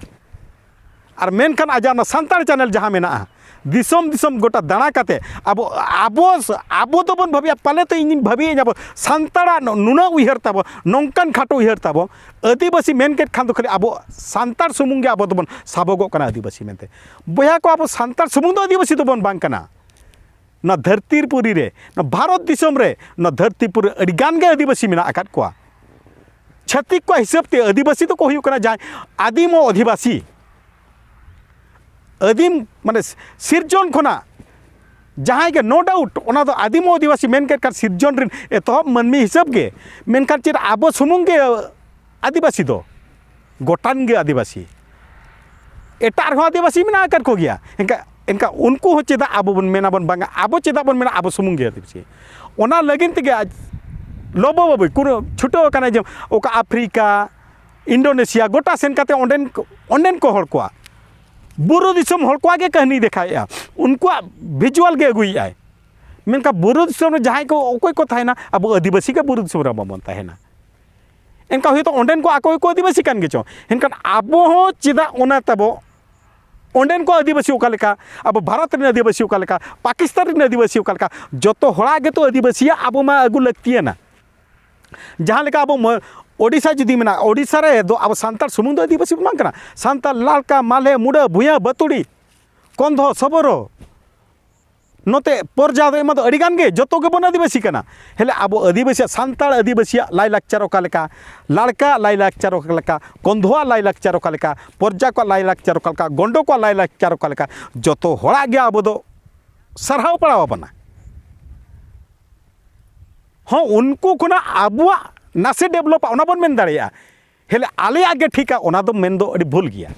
ᱟᱨ ᱢᱮᱱᱠᱷᱟᱱ ᱟᱡᱟᱜ ᱚᱱᱟ ᱥᱟᱱᱛᱟᱲ ᱪᱮᱱᱮᱞ ᱡᱟᱦᱟᱸ ᱢᱮᱱᱟᱜᱼᱟ, ᱫᱤᱥᱚᱢ ᱫᱤᱥᱚᱢ ᱜᱚᱴᱟ ᱫᱟᱬᱟ ᱠᱟᱛᱮ ᱟᱵᱚ, ᱟᱵᱚ, ᱟᱵᱚ ᱫᱚᱵᱚᱱ ᱵᱷᱟᱹᱵᱤᱭᱟ, ᱯᱟᱞᱮ ᱛᱚ ᱤᱧᱤᱧ ᱵᱷᱟᱹᱵᱤᱭᱟᱹᱧ ᱟᱵᱚ ᱥᱟᱱᱛᱟᱲᱟᱜ ᱱᱩ-, ᱱᱩᱱᱟᱹᱜ ᱩᱭᱦᱟᱹᱨ ᱛᱟᱵᱚ, ᱱᱚᱝᱠᱟᱱ ᱠᱷᱟᱴᱚ ᱩᱭᱦᱟᱹᱨ ᱛᱟᱵᱚ, ᱟᱹᱫᱤᱵᱟᱹᱥᱤ ᱢᱮᱱ ᱠᱮᱫ ᱠᱷᱟᱱ ᱫᱚ ᱠᱷᱟᱹᱞᱤ ᱟᱵᱚ ᱥᱟᱱᱛᱟᱲ ᱥᱩᱢᱩᱝ ᱜᱮ ᱟᱵᱚ ᱫᱚᱵᱚᱱ ᱥᱟᱵᱚᱜᱚᱜ ᱠᱟᱱᱟ ᱟᱹᱫᱤᱵᱟᱹᱥᱤ ᱢᱮᱱᱛᱮ᱾ ᱵᱚᱭᱦᱟ ᱠᱚ, ᱟᱵᱚ ᱥᱟᱱᱛᱟᱲ ᱥᱩᱢᱩᱝ ᱫᱚ ᱟᱹᱫᱤᱵᱟᱹᱥᱤ ᱫᱚᱵᱚᱱ ᱵᱟᱝ ᱠᱟᱱᱟ᱾ ᱱᱚᱣᱟ ᱫᱷᱟᱹᱨᱛᱤ ᱯᱩᱨᱤ ᱨᱮ, ᱱᱚᱣᱟ ᱵᱷᱟᱨᱚᱛ ᱫᱤᱥᱚᱢ ᱨᱮ, ᱱᱚᱣᱟ ᱫᱷᱟᱹᱨᱛᱤ ᱯᱩᱨᱤ ᱟᱹᱰᱤ ᱜᱟᱱ ᱜᱮ ᱟᱹᱫᱤᱵᱟᱹᱥᱤ ᱢᱮᱱᱟᱜ ᱟᱠᱟᱫ ᱠᱚᱣᱟ᱾ ᱪᱷᱟᱹᱛᱤᱠ ᱠᱚᱣᱟᱜ ᱦᱤᱥᱟᱹᱵ ᱛᱮ ᱟᱹᱫᱤᱵᱟᱹᱥᱤ ᱫᱚᱠᱚ ᱦᱩᱭᱩᱜ ᱠᱟᱱᱟ ᱡᱟᱦᱟᱸᱭ ᱟᱹᱫᱤᱢ ᱚᱫᱷᱤᱵᱟᱹᱥᱤ, ᱟᱹᱫᱤᱢ ᱢᱟᱱᱮ ᱥᱤᱨᱡᱚᱱ ᱠᱷᱚᱱᱟᱜ ᱡᱟᱦᱟᱸᱭ ᱜᱮ, no doubt, ᱚᱱᱟ ᱫᱚ ᱟᱹᱫᱤᱢ ᱚᱫᱷᱤᱵᱟᱹᱥᱤ ᱢᱮᱱ ᱠᱮᱫ ᱠᱷᱟᱱ ᱥᱤᱨᱡᱚᱱ ᱨᱮᱱ ᱮᱛᱚᱦᱚᱵ ᱢᱟᱹᱱᱢᱤ ᱦᱤᱥᱟᱹᱵ ᱜᱮ᱾ ᱢᱮᱱᱠᱷᱟᱱ ᱪᱮᱫ ᱟᱵᱚ ᱥᱩᱢᱩᱝ ᱜᱮ ᱟᱹᱫᱤᱵᱟᱹᱥᱤ ᱫᱚ? ᱜᱚᱴᱟᱱ ᱜᱮ ᱟᱹᱫᱤᱵᱟᱹᱥᱤ᱾ ᱮᱴᱟᱜ ᱨᱮᱦᱚᱸ ᱟᱹᱫᱤᱵᱟᱹᱥᱤ ᱢᱮᱱᱟᱜ ᱟᱠᱟᱫ ᱠᱚᱜᱮᱭᱟ᱾ ᱮᱱᱠᱷᱟᱱ ᱮᱱᱠᱷᱟᱱ ᱩᱱᱠᱩ ᱦᱚᱸ ᱪᱮᱫᱟᱜ ᱟᱵᱚ ᱵᱚᱱ ᱢᱮᱱᱟ ᱵᱚᱱ ᱵᱟᱝᱟ, ᱟᱵᱚ ᱪᱮᱫᱟᱜ ᱵᱚᱱ ᱢᱮᱱᱟ ᱟᱵᱚ ᱥᱩᱢᱩᱝ ᱜᱮ ᱟᱹᱫᱤᱵᱟᱹᱥᱤ? ᱚᱱᱟ ᱞᱟᱹᱜᱤᱫ ᱛᱮᱜᱮ ᱟᱡ ᱞᱚᱵᱚ ᱵᱟᱹᱵᱩᱭ ᱠᱩᱨᱩ ᱪᱷᱩᱴᱟᱹᱣ ᱟᱠᱟᱱᱟᱭ ᱡᱮ ᱚᱠᱟ ᱟᱯᱷᱨᱤᱠᱟ, ᱤᱱᱰᱳᱱᱮᱥᱤᱭᱟ, ᱜᱚᱴᱟ ᱥᱮᱱ ᱠᱟᱛᱮ ᱚᱸᱰᱮᱱ ᱚᱸᱰᱮᱱ ᱠᱚ ᱦᱚᱲ ᱠᱚᱣᱟᱜ, ᱵᱩᱨᱩ ᱫᱤᱥᱚᱢ ᱦᱚᱲ ᱠᱚᱣᱟᱜ ᱜᱮ ᱠᱟᱹᱦᱱᱤ ᱫᱮᱠᱷᱟᱣᱮᱫᱼᱟ, ᱩᱱᱠᱩᱣᱟᱜ ᱵᱷᱤᱡᱩᱣᱟᱞ ᱜᱮ ᱟᱹᱜᱩᱭᱮᱫᱼᱟᱭ᱾ ᱢᱮᱱᱠᱷᱟᱱ ᱵᱩᱨᱩ ᱫᱤᱥᱚᱢ ᱨᱮ ᱡᱟᱦᱟᱸᱭ ᱠᱚ ᱚᱠᱚᱭ ᱠᱚ ᱛᱟᱦᱮᱱᱟ, ᱟᱵᱚ ᱟᱹᱫᱤᱵᱟᱹᱥᱤ ᱜᱮ ᱵᱩᱨᱩ ᱫᱤᱥᱚᱢ ᱨᱮ ᱵᱟᱵᱚᱱ ᱛᱟᱦᱮᱱᱟ᱾ ᱮᱱᱠᱷᱟᱱ ᱦᱚᱭᱛᱳ ᱚᱸᱰᱮᱱ ᱠᱚ ᱟᱠᱚ ᱜᱮᱠᱚ ᱟᱹᱫᱤᱵᱟᱹᱥᱤ ᱠᱟᱱ ᱜᱮᱪᱚ, ᱮᱱᱠᱷᱟᱱ ᱟᱵᱚ ᱦᱚᱸ ᱪᱮᱫᱟᱜ ᱚᱱᱟ ᱛᱟᱵᱚ ᱚᱸᱰᱮᱱ ᱠᱚ ᱟᱹᱫᱤᱵᱟᱹᱥᱤ ᱚᱠᱟ ᱞᱮᱠᱟ, ᱟᱵᱚ ᱵᱷᱟᱨᱚᱛ ᱨᱮᱱ ᱟᱹᱫᱤᱵᱟᱹᱥᱤ ᱚᱠᱟ ᱞᱮᱠᱟ, ᱯᱟᱠᱤᱥᱛᱟᱱ ᱨᱮᱱ ᱟᱹᱫᱤᱵᱟᱹᱥᱤ ᱚᱠᱟ ᱞᱮᱠᱟ, ᱡᱚᱛᱚ ᱦᱚᱲᱟᱜ ᱜᱮᱛᱚ ᱟᱹᱫᱤᱵᱟᱹᱥᱤᱭᱟᱜ ᱟᱵᱚ ᱢᱟ ᱟᱹᱜᱩ ᱞᱟᱹᱠᱛᱤᱭᱟᱱᱟ᱾ ᱡᱟᱦᱟᱸ ᱞᱮᱠᱟ ᱟᱵᱚ ᱢᱟᱹ-, ᱳᱰᱤᱥᱟ ᱡᱩᱫᱤ ᱢᱮᱱᱟᱜᱼᱟ, ᱳᱰᱤᱥᱟ ᱨᱮ ᱫᱚ ᱟᱵᱚ ᱥᱟᱱᱛᱟᱲ ᱥᱩᱢᱩᱝ ᱫᱚ ᱟᱹᱫᱤᱵᱟᱹᱥᱤ ᱵᱟᱝ ᱠᱟᱱᱟ᱾ ᱥᱟᱱᱛᱟᱲ ᱞᱟᱲᱠᱟ, ᱢᱟᱞᱦᱮ, ᱢᱩᱰᱟᱹ, ᱵᱷᱩᱭᱟᱹ, ᱵᱟᱹᱛᱩᱲᱤ, ᱠᱚᱱᱫᱷᱚ, ᱥᱚᱵᱚᱨᱚ, ᱱᱚᱛᱮ ᱯᱚᱨᱡᱟ ᱫᱚ ᱮᱢᱟ ᱫᱚ ᱟᱹᱰᱤ ᱜᱟᱱ ᱜᱮ, ᱡᱚᱛᱚ ᱜᱮᱵᱚᱱ ᱟᱹᱫᱤᱵᱟᱹᱥᱤ ᱠᱟᱱᱟ᱾ ᱦᱮᱞᱮ ᱟᱵᱚ ᱟᱹᱫᱤᱵᱟᱹᱥᱤᱭᱟᱜ, ᱥᱟᱱᱛᱟᱲ ᱟᱹᱫᱤᱵᱟᱹᱥᱤᱭᱟᱜ ᱞᱟᱭᱼᱞᱟᱠᱪᱟᱨ ᱚᱠᱟ ᱞᱮᱠᱟ, ᱞᱟᱲᱠᱟᱣᱟᱜ ᱞᱟᱭᱼᱞᱟᱠᱪᱟᱨ ᱚᱠᱟ ᱞᱮᱠᱟ, ᱠᱚᱱᱫᱷᱚᱣᱟᱜ ᱞᱟᱭᱼᱞᱟᱠᱪᱟᱨ ᱚᱠᱟ ᱞᱮᱠᱟ, ᱯᱚᱨᱡᱟ ᱠᱚᱣᱟᱜ ᱞᱟᱭᱼᱞᱟᱠᱪᱟᱨ ᱚᱠᱟ ᱞᱮᱠᱟ, ᱜᱚᱸᱰᱚ ᱠᱚᱣᱟᱜ ᱞᱟᱭᱼᱞᱟᱠᱪᱟᱨ ᱚᱠᱟ ᱞᱮᱠᱟ, ᱡᱚᱛᱚ ᱦᱚᱲᱟᱜ ᱜᱮ ᱟᱵᱚ ᱫᱚ ᱥᱟᱨᱦᱟᱣ ᱯᱟᱲᱟᱣ ᱟᱵᱚᱱᱟ᱾ ᱦᱚᱸ, ᱩᱱᱠᱩ ᱠᱷᱚᱱᱟᱜ ᱟᱵᱚᱣᱟᱜ ᱱᱟᱥᱮ ᱰᱮᱵᱷᱞᱚᱯᱟ, ᱚᱱᱟ ᱵᱚᱱ ᱢᱮᱱ ᱫᱟᱲᱮᱭᱟᱜᱼᱟ᱾ ᱦᱮᱞᱮ ᱟᱞᱮᱭᱟᱜ ᱜᱮ ᱴᱷᱤᱠᱟ, ᱚᱱᱟ ᱫᱚ ᱢᱮᱱ ᱫᱚ ᱟᱹᱰᱤ ᱵᱷᱩᱞ ᱜᱮᱭᱟ᱾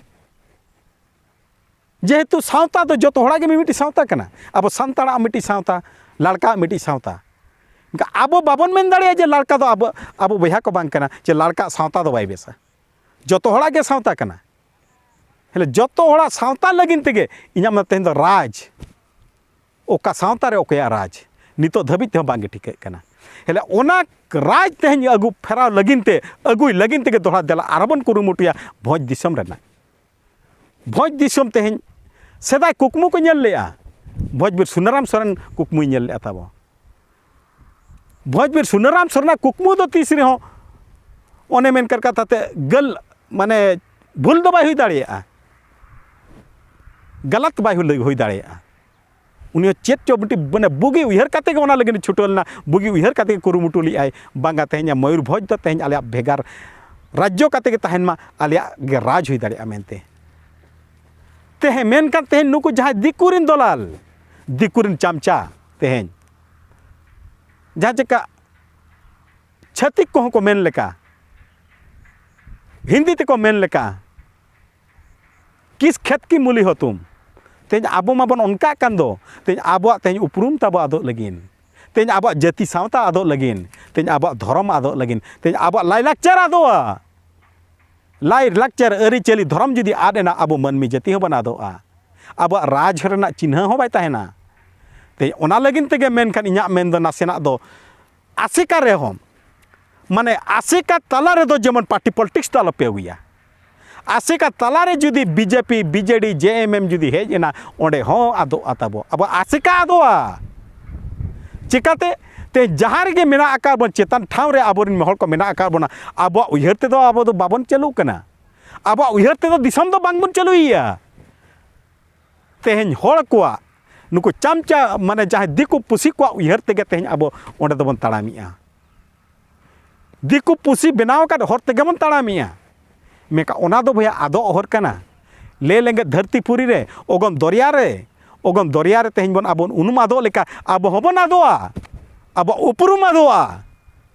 ᱡᱮᱦᱮᱛᱩ ᱥᱟᱶᱛᱟ ᱫᱚ ᱡᱚᱛᱚ ᱦᱚᱲᱟᱜ ᱜᱮ ᱢᱤᱢᱤᱫᱴᱤᱡ ᱥᱟᱶᱛᱟ ᱠᱟᱱᱟ᱾ ᱟᱵᱚ ᱥᱟᱱᱛᱟᱲᱟᱜ ᱢᱤᱫᱴᱤᱡ ᱥᱟᱶᱛᱟ, ᱞᱟᱲᱠᱟᱣᱟᱜ ᱢᱤᱫᱴᱤᱡ ᱥᱟᱶᱛᱟ᱾ ᱮᱱᱠᱷᱟᱱ ᱟᱵᱚ ᱵᱟᱵᱚᱱ ᱢᱮᱱ ᱫᱟᱲᱮᱭᱟᱜᱼᱟ ᱡᱮ ᱞᱟᱲᱠᱟ ᱫᱚ ᱟᱵᱚ, ᱟᱵᱚ ᱵᱚᱭᱦᱟ ᱠᱚ ᱵᱟᱝ ᱠᱟᱱᱟ, ᱪᱮ ᱞᱟᱲᱠᱟᱣᱟᱜ ᱥᱟᱶᱛᱟ ᱫᱚ ᱵᱟᱭ ᱵᱮᱥᱟ᱾ ᱡᱚᱛᱚ ᱦᱚᱲᱟᱜ ᱜᱮ ᱥᱟᱶᱛᱟ ᱠᱟᱱᱟ᱾ ᱦᱮᱞᱮ ᱡᱚᱛᱚ ᱦᱚᱲᱟᱜ ᱥᱟᱶᱛᱟ ᱞᱟᱹᱜᱤᱫ ᱛᱮᱜᱮ ᱤᱧᱟᱹᱜ ᱢᱟ ᱛᱮᱦᱮᱧ ᱫᱚ ᱨᱟᱡᱽ, ᱚᱠᱟ ᱥᱟᱶᱛᱟ ᱨᱮ ᱚᱠᱚᱭᱟᱜ ᱨᱟᱡᱽ, ᱱᱤᱛᱚᱜ ᱫᱷᱟᱹᱵᱤᱡ ᱛᱮᱦᱚᱸ ᱵᱟᱝᱜᱮ ᱴᱷᱤᱠᱟᱹᱜ ᱠᱟᱱᱟ᱾ ᱦᱮᱞᱮ ᱚᱱᱟ ᱨᱟᱡᱽ ᱛᱮᱦᱮᱧ ᱟᱹᱜᱩ ᱯᱷᱮᱨᱟᱣ ᱞᱟᱹᱜᱤᱫ ᱛᱮ, ᱟᱹᱜᱩᱭ ᱞᱟᱹᱜᱤᱫ ᱛᱮᱜᱮ ᱫᱚᱦᱲᱟ ᱫᱮᱞᱟ ᱟᱨᱦᱚᱸ ᱵᱚᱱ ᱠᱩᱨᱩᱢᱩᱴᱩᱭᱟ ᱵᱷᱚᱸᱡᱽ ᱫᱤᱥᱚᱢ ᱨᱮᱱᱟᱜ᱾ ᱵᱷᱚᱸᱡᱽ ᱫᱤᱥᱚᱢ ᱛᱮᱦᱮᱧ ᱥᱮᱫᱟᱭ ᱠᱩᱠᱢᱩ ᱠᱚ ᱧᱮᱞ ᱞᱮᱜᱼᱟ, ᱵᱷᱚᱸᱡᱽ ᱵᱤᱨ ᱥᱩᱱᱟᱨᱟᱢ ᱥᱚᱨᱮᱱ ᱠᱩᱠᱢᱩᱭ ᱧᱮᱞ ᱞᱮᱜᱼᱟ ᱛᱟᱵᱚ᱾ ᱵᱷᱚᱸᱡᱽ ᱵᱤᱨ ᱥᱩᱱᱟᱨᱟᱢ ᱥᱚᱨᱮᱱᱟᱜ ᱠᱩᱠᱢᱩ ᱫᱚ ᱛᱤᱥ ᱨᱮᱦᱚᱸ ᱚᱱᱮ ᱢᱮᱱ ᱠᱟᱨ ᱠᱟᱛᱷᱟ ᱛᱮ ᱜᱟᱹᱞ, ᱢᱟᱱᱮ ᱵᱷᱩᱞ ᱫᱚ ᱵᱟᱭ ᱦᱩᱭ ᱫᱟᱲᱮᱭᱟᱜᱼᱟ᱾ ᱜᱟᱞᱟᱛ ᱵᱟᱭ ᱦᱩᱭ, ᱦᱩᱭ ᱫᱟᱲᱮᱭᱟᱜᱼᱟ᱾ ᱩᱱᱤ ᱦᱚᱸ ᱪᱮᱫ ᱪᱚ ᱢᱤᱫᱴᱤᱡ ᱢᱟᱱᱮ ᱵᱩᱜᱤ ᱩᱭᱦᱟᱹᱨ ᱠᱟᱛᱮ ᱜᱮ ᱚᱱᱟ ᱞᱟᱹᱜᱤᱫ ᱮ ᱪᱷᱩᱴᱟᱹᱣ ᱞᱮᱱᱟ, ᱵᱩᱜᱤ ᱩᱭᱦᱟᱹᱨ ᱠᱟᱛᱮ ᱜᱮ ᱠᱩᱨᱩᱢᱩᱴᱩ ᱞᱮᱫᱼᱟᱭ, ᱵᱟᱝᱟ ᱛᱮᱦᱮᱧ ᱢᱚᱭᱩᱨᱵᱷᱚᱸᱡᱽ ᱫᱚ ᱛᱮᱦᱮᱧ ᱟᱞᱮᱭᱟᱜ ᱵᱷᱮᱜᱟᱨ ᱨᱟᱡᱽᱡᱚ ᱠᱟᱛᱮ ᱜᱮ ᱛᱟᱦᱮᱱ ᱢᱟ, ᱟᱞᱮᱭᱟᱜ ᱜᱮ ᱨᱟᱡᱽ ᱦᱩᱭ ᱫᱟᱲᱮᱭᱟᱜᱼᱟ ᱢᱮᱱᱛᱮ᱾ ᱛᱮᱦᱮᱧ ᱢᱮᱱᱠᱷᱟᱱ ᱛᱮᱦᱮᱧ ᱱᱩᱠᱩ ᱡᱟᱦᱟᱸᱭ ᱫᱤᱠᱩ ᱨᱮᱱ ᱫᱚᱞᱟᱞ, ᱫᱤᱠᱩ ᱨᱮᱱ ᱪᱟᱢᱪᱟ ᱛᱮᱦᱮᱧ ᱡᱟᱦᱟᱸ ᱪᱮᱠᱟ ᱪᱷᱟᱹᱛᱤᱠ ᱠᱚᱦᱚᱸ ᱠᱚ ᱢᱮᱱ ᱞᱮᱠᱟ, ᱦᱤᱱᱫᱤ ᱛᱮᱠᱚ ᱢᱮᱱ ᱞᱮᱠᱟ, ᱠᱤᱥ ᱠᱷᱮᱛ ᱠᱤ ᱢᱩᱞᱤ ᱦᱚ ᱛᱩᱢ᱾ ᱛᱮᱦᱮᱧ ᱟᱵᱚ ᱢᱟᱵᱚᱱ ᱚᱱᱠᱟᱜ ᱠᱟᱱ ᱫᱚ, ᱛᱮᱦᱮᱧ ᱟᱵᱚᱣᱟᱜ ᱛᱮᱦᱮᱧ ᱩᱯᱨᱩᱢ ᱛᱟᱵᱚ ᱟᱫᱚᱜ ᱞᱟᱹᱜᱤᱫ, ᱛᱮᱦᱮᱧ ᱟᱵᱚᱣᱟᱜ ᱡᱟᱹᱛᱤ ᱥᱟᱶᱛᱟ ᱟᱫᱚᱜ ᱞᱟᱹᱜᱤᱫ, ᱛᱮᱦᱮᱧ ᱟᱵᱚᱣᱟᱜ ᱫᱷᱚᱨᱚᱢ ᱟᱫᱚᱜ ᱞᱟᱹᱜᱤᱫ, ᱛᱮᱦᱮᱧ ᱟᱵᱚᱣᱟᱜ ᱞᱟᱭᱼᱞᱟᱠᱪᱟᱨ ᱟᱫᱚᱜᱼᱟ᱾ ᱞᱟᱭᱼᱞᱟᱠᱪᱟᱨ, ᱟᱹᱨᱤᱪᱟᱹᱞᱤ, ᱫᱷᱚᱨᱚᱢ ᱡᱩᱫᱤ ᱟᱫ ᱮᱱᱟ, ᱟᱵᱚ ᱢᱟᱹᱱᱢᱤ ᱡᱟᱹᱛᱤ ᱦᱚᱸ ᱵᱚᱱ ᱟᱫᱚᱜᱼᱟ᱾ ᱟᱵᱚᱣᱟᱜ ᱨᱟᱡᱽ ᱨᱮᱱᱟᱜ ᱪᱤᱱᱦᱟᱹ ᱦᱚᱸ ᱵᱟᱭ ᱛᱟᱦᱮᱱᱟ᱾ ᱛᱮ ᱚᱱᱟ ᱞᱟᱹᱜᱤᱫ ᱛᱮᱜᱮ ᱢᱮᱱᱠᱷᱟᱱ ᱤᱧᱟᱹᱜ ᱢᱮᱱ ᱫᱚ ᱱᱟᱥᱮᱱᱟᱜ ᱫᱚ ᱟᱥᱮᱠᱟ ᱨᱮᱦᱚᱸ, ᱢᱟᱱᱮ ᱟᱥᱮᱠᱟ ᱛᱟᱞᱟ ᱨᱮᱫᱚ ᱡᱮᱢᱚᱱ ᱯᱟᱨᱴᱤ ᱯᱚᱞᱤᱴᱤᱠᱥ ᱫᱚ ᱟᱞᱚᱯᱮ ᱟᱹᱜᱩᱭᱟ᱾ ᱟᱥᱮᱠᱟ ᱛᱟᱞᱟ ᱨᱮ ᱡᱩᱫᱤ ᱵᱤᱡᱮᱯᱤ, ᱵᱤᱡᱮᱰᱤ, ᱡᱮ ᱮᱢ ᱮᱢ ᱡᱩᱫᱤ ᱦᱮᱡ ᱮᱱᱟ, ᱚᱸᱰᱮ ᱦᱚᱸ ᱟᱫᱚᱜᱼᱟ ᱛᱟᱵᱚ, ᱟᱵᱚ ᱟᱥᱮᱠᱟ ᱟᱫᱚᱜᱼᱟ᱾ ᱪᱤᱠᱟᱹᱛᱮ? ᱛᱮ ᱡᱟᱦᱟᱸ ᱨᱮᱜᱮ ᱢᱮᱱᱟᱜ ᱟᱠᱟᱫ ᱵᱚᱱ, ᱪᱮᱛᱟᱱ ᱴᱷᱟᱶ ᱨᱮ ᱟᱵᱚᱨᱮᱱ ᱦᱚᱲ ᱠᱚ ᱢᱮᱱᱟᱜ ᱟᱠᱟᱫ ᱵᱚᱱᱟ, ᱟᱵᱚᱣᱟᱜ ᱩᱭᱦᱟᱹᱨ ᱛᱮᱫᱚ ᱟᱵᱚ ᱫᱚ ᱵᱟᱵᱚᱱ ᱪᱟᱹᱞᱩᱜ ᱠᱟᱱᱟ᱾ ᱟᱵᱚᱣᱟᱜ ᱩᱭᱦᱟᱹᱨ ᱛᱮᱫᱚ ᱫᱤᱥᱚᱢ ᱫᱚ ᱵᱟᱝᱵᱚᱱ ᱪᱟᱹᱞᱩᱭᱮᱭᱟ᱾ ᱛᱮᱦᱮᱧ ᱦᱚᱲ ᱠᱚᱣᱟᱜ ᱱᱩᱠᱩ ᱪᱟᱢᱪᱟ, ᱢᱟᱱᱮ ᱡᱟᱦᱟᱸᱭ ᱫᱤᱠᱩ ᱯᱩᱥᱤ ᱠᱚᱣᱟᱜ ᱩᱭᱦᱟᱹᱨ ᱛᱮᱜᱮ ᱛᱮᱦᱮᱧ ᱟᱵᱚ ᱚᱸᱰᱮ ᱫᱚᱵᱚᱱ ᱛᱟᱲᱟᱢᱮᱜᱼᱟ᱾ ᱫᱤᱠᱩ ᱯᱩᱥᱤ ᱵᱮᱱᱟᱣ ᱟᱠᱟᱫ ᱦᱚᱨ ᱛᱮᱜᱮ ᱵᱚᱱ ᱛᱟᱲᱟᱢᱮᱜᱼᱟ᱾ ᱢᱮᱱᱠᱷᱟᱱ ᱚᱱᱟ ᱫᱚ ᱵᱚᱭᱦᱟ ᱟᱫᱚᱜ ᱦᱚᱨ ᱠᱟᱱᱟ᱾ ᱞᱮ ᱞᱮᱸᱜᱮᱫ ᱫᱷᱟᱹᱨᱛᱤ ᱯᱩᱨᱤ ᱨᱮ, ᱚᱜᱚᱢ ᱫᱚᱨᱭᱟ ᱨᱮ, ᱚᱜᱚᱢ ᱫᱚᱨᱭᱟ ᱨᱮ ᱛᱮᱦᱮᱧ ᱵᱚᱱ ᱟᱵᱚ ᱩᱱᱩᱢ ᱟᱫᱚᱜ ᱞᱮᱠᱟ ᱟᱵᱚ ᱦᱚᱸᱵᱚᱱ ᱟᱫᱚᱜᱼᱟ, ᱟᱵᱚᱣᱟᱜ ᱩᱯᱨᱩᱢ ᱟᱫᱚᱜᱼᱟ᱾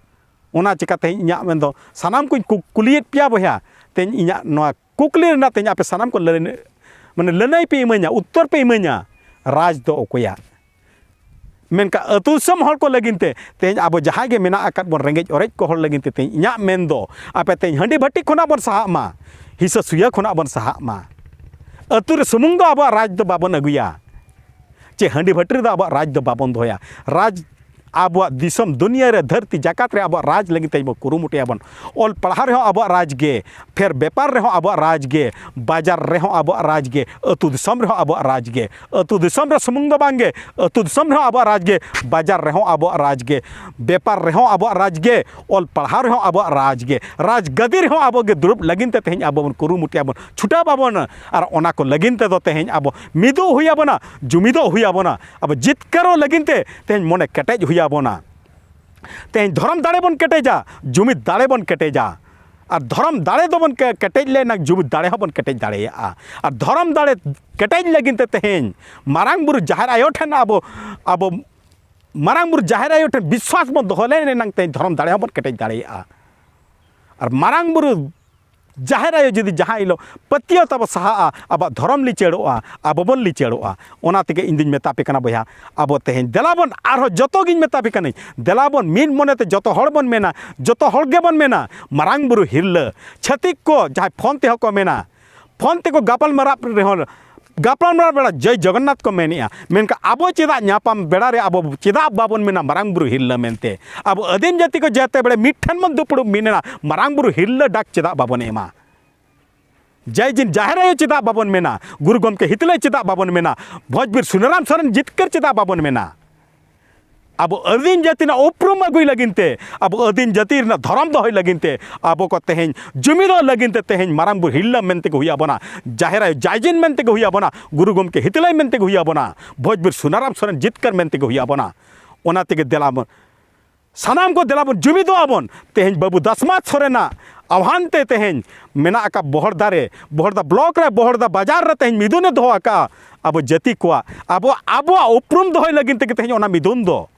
ᱚᱱᱟ ᱪᱤᱠᱟᱹ ᱛᱮᱦᱮᱧ ᱤᱧᱟᱹᱜ ᱢᱮᱱᱫᱚ ᱥᱟᱱᱟᱢ ᱠᱚᱧ ᱠᱩ-, ᱠᱩᱞᱤᱭᱮᱫ ᱯᱮᱭᱟ ᱵᱚᱭᱦᱟ, ᱛᱮᱦᱮᱧ ᱤᱧᱟᱹᱜ ᱱᱚᱣᱟ ᱠᱩᱠᱞᱤ ᱨᱮᱱᱟᱜ ᱛᱮᱦᱮᱧ ᱟᱯᱮ ᱥᱟᱱᱟᱢ ᱠᱚ ᱞᱟᱹᱱᱟᱹᱭ, ᱢᱟᱱᱮ ᱞᱟᱹᱱᱟᱹᱭ ᱯᱮ ᱤᱢᱟᱹᱧᱟ, ᱩᱛᱛᱚᱨ ᱯᱮ ᱤᱢᱟᱹᱧᱟ, ᱨᱟᱡᱽ ᱫᱚ ᱚᱠᱚᱭᱟᱜ? ᱢᱮᱱᱠᱷᱟᱱ ᱟᱹᱛᱩ ᱫᱤᱥᱚᱢ ᱦᱚᱲ ᱠᱚ ᱞᱟᱹᱜᱤᱫ ᱛᱮ ᱛᱮᱦᱮᱧ ᱟᱵᱚ ᱡᱟᱦᱟᱸᱭ ᱜᱮ ᱢᱮᱱᱟᱜ ᱟᱠᱟᱫ ᱵᱚᱱ ᱨᱮᱸᱜᱮᱡ ᱚᱨᱮᱡ ᱠᱚ ᱦᱚᱲ ᱞᱟᱹᱜᱤᱫ ᱛᱮ ᱛᱮᱦᱮᱧ ᱤᱧᱟᱹᱜ ᱢᱮᱱ ᱫᱚ ᱟᱯᱮ ᱛᱮᱦᱮᱧ ᱦᱟᱺᱰᱤ ᱵᱷᱟᱹᱴᱤ ᱠᱷᱚᱱᱟᱜ ᱵᱚᱱ ᱥᱟᱦᱟᱜ ᱢᱟ, ᱦᱤᱥᱟᱹ ᱥᱩᱭᱟᱹ ᱠᱷᱚᱱᱟᱜ ᱵᱚᱱ ᱥᱟᱦᱟᱜ ᱢᱟ᱾ ᱟᱹᱛᱩ ᱨᱮ ᱥᱩᱢᱩᱝ ᱫᱚ ᱟᱵᱚᱣᱟᱜ ᱨᱟᱡᱽ ᱫᱚ ᱵᱟᱵᱚᱱ ᱟᱹᱜᱩᱭᱟ, ᱪᱮ ᱦᱟᱺᱰᱤ ᱵᱷᱟᱹᱴᱤ ᱨᱮᱫᱚ ᱟᱵᱚᱣᱟᱜ ᱨᱟᱡᱽ ᱫᱚ ᱵᱟᱵᱚᱱ ᱫᱚᱦᱚᱭᱟ᱾ ᱨᱟᱡᱽ ᱟᱵᱚᱣᱟᱜ ᱫᱤᱥᱚᱢ ᱫᱩᱱᱤᱭᱟᱹ ᱨᱮ ᱫᱷᱟᱹᱨᱛᱤ ᱡᱟᱠᱟᱛ ᱨᱮ ᱟᱵᱚᱣᱟᱜ ᱨᱟᱡᱽ ᱞᱟᱹᱜᱤᱫ ᱛᱮ ᱵᱚᱱ ᱠᱩᱨᱩᱢᱩᱴᱩᱭᱟᱵᱚᱱ᱾ ᱚᱞ ᱯᱟᱲᱦᱟᱣ ᱨᱮᱦᱚᱸ ᱟᱵᱚᱣᱟᱜ ᱨᱟᱡᱽ ᱜᱮ, ᱯᱷᱮᱨ ᱵᱮᱯᱟᱨ ᱨᱮᱦᱚᱸ ᱟᱵᱚᱣᱟᱜ ᱨᱟᱡᱽ ᱜᱮ, ᱵᱟᱡᱟᱨ ᱨᱮᱦᱚᱸ ᱟᱵᱚᱣᱟᱜ ᱨᱟᱡᱽ ᱜᱮ, ᱟᱹᱛᱩ ᱫᱤᱥᱚᱢ ᱨᱮᱦᱚᱸ ᱟᱵᱚᱣᱟᱜ ᱨᱟᱡᱽ ᱜᱮ᱾ ᱟᱹᱛᱩ ᱫᱤᱥᱚᱢ ᱨᱮ ᱥᱩᱢᱩᱝ ᱫᱚ ᱵᱟᱝ ᱜᱮ, ᱟᱹᱛᱩ ᱫᱤᱥᱚᱢ ᱨᱮᱦᱚᱸ ᱟᱵᱚᱣᱟᱜ ᱨᱟᱡᱽ ᱜᱮ, ᱵᱟᱡᱟᱨ ᱨᱮᱦᱚᱸ ᱟᱵᱚᱣᱟᱜ ᱨᱟᱡᱽ ᱜᱮ, ᱵᱮᱯᱟᱨ ᱨᱮᱦᱚᱸ ᱟᱵᱚᱣᱟᱜ ᱨᱟᱡᱽ ᱜᱮ, ᱚᱞ ᱯᱟᱲᱦᱟᱣ ᱨᱮᱦᱚᱸ ᱟᱵᱚᱣᱟᱜ ᱨᱟᱡᱽ ᱜᱮ, ᱨᱟᱡᱽ ᱜᱟᱹᱫᱤ ᱨᱮᱦᱚᱸ ᱟᱵᱚ ᱜᱮ ᱫᱩᱲᱩᱵ ᱞᱟᱹᱜᱤᱫ ᱛᱮ ᱛᱮᱦᱮᱧ ᱟᱵᱚ ᱵᱚᱱ ᱠᱩᱨᱩᱢᱩᱴᱩᱭᱟᱵᱚᱱ, ᱪᱷᱩᱴᱟᱹᱣ ᱵᱟᱵᱚᱱ᱾ ᱟᱨ ᱚᱱᱟ ᱠᱚ ᱞᱟᱹᱜᱤᱫ ᱛᱮᱫᱚ ᱛᱮᱦᱮᱧ ᱟᱵᱚ ᱢᱤᱫᱚᱜ ᱦᱩᱭ ᱟᱵᱚᱱᱟ, ᱡᱩᱢᱤᱫᱚᱜ ᱦᱩᱭ ᱟᱵᱚᱱᱟ᱾ ᱟᱵᱚ ᱡᱤᱛᱠᱟᱹᱨᱚᱜ ᱞᱟᱹᱜᱤᱫ ᱛᱮ ᱛᱮᱦᱮᱧ ᱢᱚᱱᱮ ᱠᱮᱴᱮᱡ ᱦᱩᱭ ᱟᱵᱚᱱᱟ᱾ ᱛᱮᱦᱮᱧ ᱫᱷᱚᱨᱚᱢ ᱫᱟᱲᱮ ᱵᱚᱱ ᱠᱮᱴᱮᱡᱟ, ᱡᱩᱢᱤᱫ ᱫᱟᱲᱮ ᱵᱚᱱ ᱠᱮᱴᱮᱡᱟ᱾ ᱟᱨ ᱫᱷᱚᱨᱚᱢ ᱫᱟᱲᱮ ᱫᱚᱵᱚᱱ ᱠᱮ-, ᱠᱮᱴᱮᱡ ᱞᱮᱱᱟ, ᱡᱩᱢᱤᱫ ᱫᱟᱲᱮ ᱦᱚᱸᱵᱚᱱ ᱠᱮᱴᱮᱡ ᱫᱟᱲᱮᱭᱟᱜᱼᱟ᱾ ᱟᱨ ᱫᱷᱚᱨᱚᱢ ᱫᱟᱲᱮ ᱠᱮᱴᱮᱡ ᱞᱟᱹᱜᱤᱫ ᱛᱮ ᱛᱮᱦᱮᱧ ᱢᱟᱨᱟᱝ ᱵᱩᱨᱩ ᱡᱟᱦᱮᱨ ᱟᱭᱳ ᱴᱷᱮᱱ ᱟᱵᱚ, ᱟᱵᱚ ᱢᱟᱨᱟᱝ ᱵᱩᱨᱩ ᱡᱟᱦᱮᱨ ᱟᱭᱳ ᱴᱷᱮᱱ ᱵᱤᱥᱣᱟᱥ ᱵᱚᱱ ᱫᱚᱦᱚ ᱞᱮᱱ ᱮᱱᱟᱝ ᱛᱮᱦᱮᱧ ᱫᱷᱚᱨᱚᱢ ᱫᱟᱲᱮ ᱦᱚᱸᱵᱚᱱ ᱠᱮᱴᱮᱡ ᱫᱟᱲᱮᱭᱟᱜᱼᱟ᱾ ᱟᱨ ᱢᱟᱨᱟᱝ ᱵᱩᱨᱩ ᱡᱟᱦᱮᱨ ᱟᱭᱳ ᱡᱩᱫᱤ ᱡᱟᱦᱟᱸ ᱦᱤᱞᱳᱜ ᱯᱟᱹᱛᱭᱟᱹᱣ ᱛᱟᱵᱚ ᱥᱟᱦᱟᱜᱼᱟ, ᱟᱵᱚᱣᱟᱜ ᱫᱷᱚᱨᱚᱢ ᱞᱤᱪᱟᱹᱲᱚᱜᱼᱟ, ᱟᱵᱚ ᱵᱚᱱ ᱞᱤᱪᱟᱹᱲᱚᱜᱼᱟ᱾ ᱚᱱᱟ ᱛᱮᱜᱮ ᱤᱧ ᱫᱩᱧ ᱢᱮᱛᱟ ᱯᱮ ᱠᱟᱱᱟ ᱵᱚᱭᱦᱟ, ᱟᱵᱚ ᱛᱮᱦᱮᱧ ᱫᱮᱞᱟ ᱵᱚᱱ, ᱟᱨᱦᱚᱸ ᱡᱚᱛᱚ ᱜᱤᱧ ᱢᱮᱛᱟ ᱯᱮ ᱠᱟᱹᱱᱟᱹᱧ, ᱫᱮᱞᱟ ᱵᱚᱱ ᱢᱤᱫ ᱢᱚᱱᱮᱛᱮ ᱡᱚᱛᱚ ᱦᱚᱲ ᱵᱚᱱ ᱢᱮᱱᱟ, ᱡᱚᱛᱚ ᱦᱚᱲ ᱜᱮᱵᱚᱱ ᱢᱮᱱᱟ, ᱢᱟᱨᱟᱝ ᱵᱩᱨᱩ ᱦᱤᱨᱞᱟᱹ᱾ ᱪᱷᱟᱹᱛᱤᱠ ᱠᱚ ᱡᱟᱦᱟᱸᱭ ᱯᱷᱳᱱ ᱛᱮᱦᱚᱸ ᱠᱚ ᱢᱮᱱᱟ, ᱯᱷᱳᱱ ᱛᱮᱠᱚ ᱜᱟᱯᱟᱞ ᱢᱟᱨᱟᱣ ᱨᱮᱦᱚᱸ, ᱜᱟᱯᱟᱞ ᱢᱟᱨᱟᱣ ᱵᱮᱲᱟ ᱡᱚᱭ ᱡᱚᱜᱚᱱᱱᱟᱛᱷ ᱠᱚ ᱢᱮᱱᱮᱜᱼᱟ, ᱢᱮᱱᱠᱷᱟᱱ ᱟᱵᱚ ᱪᱮᱫᱟᱜ ᱧᱟᱯᱟᱢ ᱵᱮᱲᱟ ᱨᱮ ᱟᱵᱚ ᱪᱮᱫᱟᱜ ᱵᱟᱵᱚᱱ ᱢᱮᱱᱟ ᱢᱟᱨᱟᱝ ᱵᱩᱨᱩ ᱦᱤᱨᱞᱟᱹ ᱢᱮᱱᱛᱮ? ᱟᱵᱚ ᱟᱹᱫᱤᱢ ᱡᱟᱹᱛᱤ ᱠᱚ ᱡᱮᱛᱮ ᱵᱮᱲᱮ ᱢᱤᱫ ᱴᱷᱮᱱ ᱵᱚᱱ ᱫᱩᱯᱲᱩᱵ ᱢᱤᱫ ᱮᱱᱟ, ᱢᱟᱨᱟᱝ ᱵᱩᱨᱩ ᱦᱤᱨᱞᱟᱹ ᱰᱟᱠ ᱪᱮᱫᱟᱜ ᱵᱟᱵᱚᱱ ᱮᱢᱟ? ᱡᱟᱭ ᱡᱤᱱ ᱡᱟᱦᱮᱨ ᱟᱭᱳ ᱪᱮᱫᱟᱜ ᱵᱟᱵᱚᱱ ᱢᱮᱱᱟ? ᱜᱩᱨᱩ ᱜᱚᱢᱠᱮ ᱦᱤᱛᱞᱟᱹᱭ ᱪᱮᱫᱟᱜ ᱵᱟᱵᱚᱱ ᱢᱮᱱᱟ? ᱵᱷᱚᱸᱡᱽᱵᱤᱨ ᱥᱩᱱᱟᱨᱟᱢ ᱥᱚᱨᱮᱱ ᱡᱤᱛᱠᱟᱹᱨ ᱪᱮᱫᱟᱜ ᱵᱟᱵᱚᱱ ᱢᱮᱱᱟ? ᱟᱵᱚ ᱟᱹᱫᱤᱢ ᱡᱟᱹᱛᱤ ᱨᱮᱱᱟᱜ ᱩᱯᱨᱩᱢ ᱟᱹᱜᱩᱭ ᱞᱟᱹᱜᱤᱫ ᱛᱮ, ᱟᱵᱚ ᱟᱹᱫᱤᱢ ᱡᱟᱹᱛᱤ ᱨᱮᱱᱟᱜ ᱫᱷᱚᱨᱚᱢ ᱫᱚᱦᱚᱭ ᱞᱟᱹᱜᱤᱫ ᱛᱮ, ᱟᱵᱚ ᱠᱚ ᱛᱮᱦᱮᱧ ᱡᱩᱢᱤᱫᱚᱜ ᱞᱟᱹᱜᱤᱫ ᱛᱮ ᱛᱮᱦᱮᱧ ᱢᱟᱨᱟᱝ ᱵᱩᱨᱩ ᱦᱤᱨᱞᱟᱹ ᱢᱮᱱᱛᱮ ᱜᱮ ᱦᱩᱭ ᱟᱵᱚᱱᱟ, ᱡᱟᱦᱮᱨ ᱟᱭᱳ ᱡᱟᱭᱡᱤᱱ ᱢᱮᱱᱛᱮ ᱜᱮ ᱦᱩᱭ ᱟᱵᱚᱱᱟ, ᱜᱩᱨᱩ ᱜᱚᱢᱠᱮ ᱦᱤᱛᱞᱟᱹᱭ ᱢᱮᱱᱛᱮ ᱜᱮ ᱦᱩᱭ ᱟᱵᱚᱱᱟ, ᱵᱷᱚᱸᱡᱽᱵᱤᱨ ᱥᱩᱱᱟᱨᱟᱢ ᱥᱚᱨᱮᱱ ᱡᱤᱛᱠᱟᱹᱨ ᱢᱮᱱᱛᱮ ᱜᱮ ᱦᱩᱭ ᱟᱵᱚᱱᱟ᱾ ᱚᱱᱟ ᱛᱮᱜᱮ ᱫᱮᱞᱟ ᱵᱚᱱ ᱥᱟᱱᱟᱢ ᱠᱚ ᱫᱮᱞᱟ ᱵᱚᱱ ᱡᱩᱢᱤᱫᱚᱜ ᱟᱵᱚᱱ᱾ ᱛᱮᱦᱮᱧ ᱵᱟᱹᱵᱩ ᱫᱟᱥᱢᱟᱛ ᱥᱚᱨᱮᱱᱟᱜ ᱟᱦᱣᱟᱱ ᱛᱮ ᱛᱮᱦᱮᱧ ᱢᱮᱱᱟᱜ ᱟᱠᱟᱫ ᱵᱚᱦᱚᱲᱫᱟ ᱨᱮ, ᱵᱚᱦᱚᱲᱫᱟ ᱵᱞᱚᱠ ᱨᱮ, ᱵᱚᱦᱚᱲᱫᱟ ᱵᱟᱡᱟᱨ ᱨᱮ ᱛᱮᱦᱮᱧ ᱢᱤᱫᱩᱱᱮ ᱫᱚᱦᱚ ᱟᱠᱟᱫᱼᱟ᱾ ᱟᱵᱚ ᱡᱟᱹᱛᱤ ᱠᱚᱣᱟᱜ, ᱟᱵᱚ, ᱟᱵᱚᱣᱟᱜ ᱩᱯᱨᱩᱢ ᱫᱚᱦᱚᱭ ᱞᱟᱹᱜᱤᱫ ᱛᱮᱜᱮ ᱛᱮᱦᱮᱧ ᱚᱱᱟ ᱢᱤᱫᱩᱱ ᱫᱚ᱾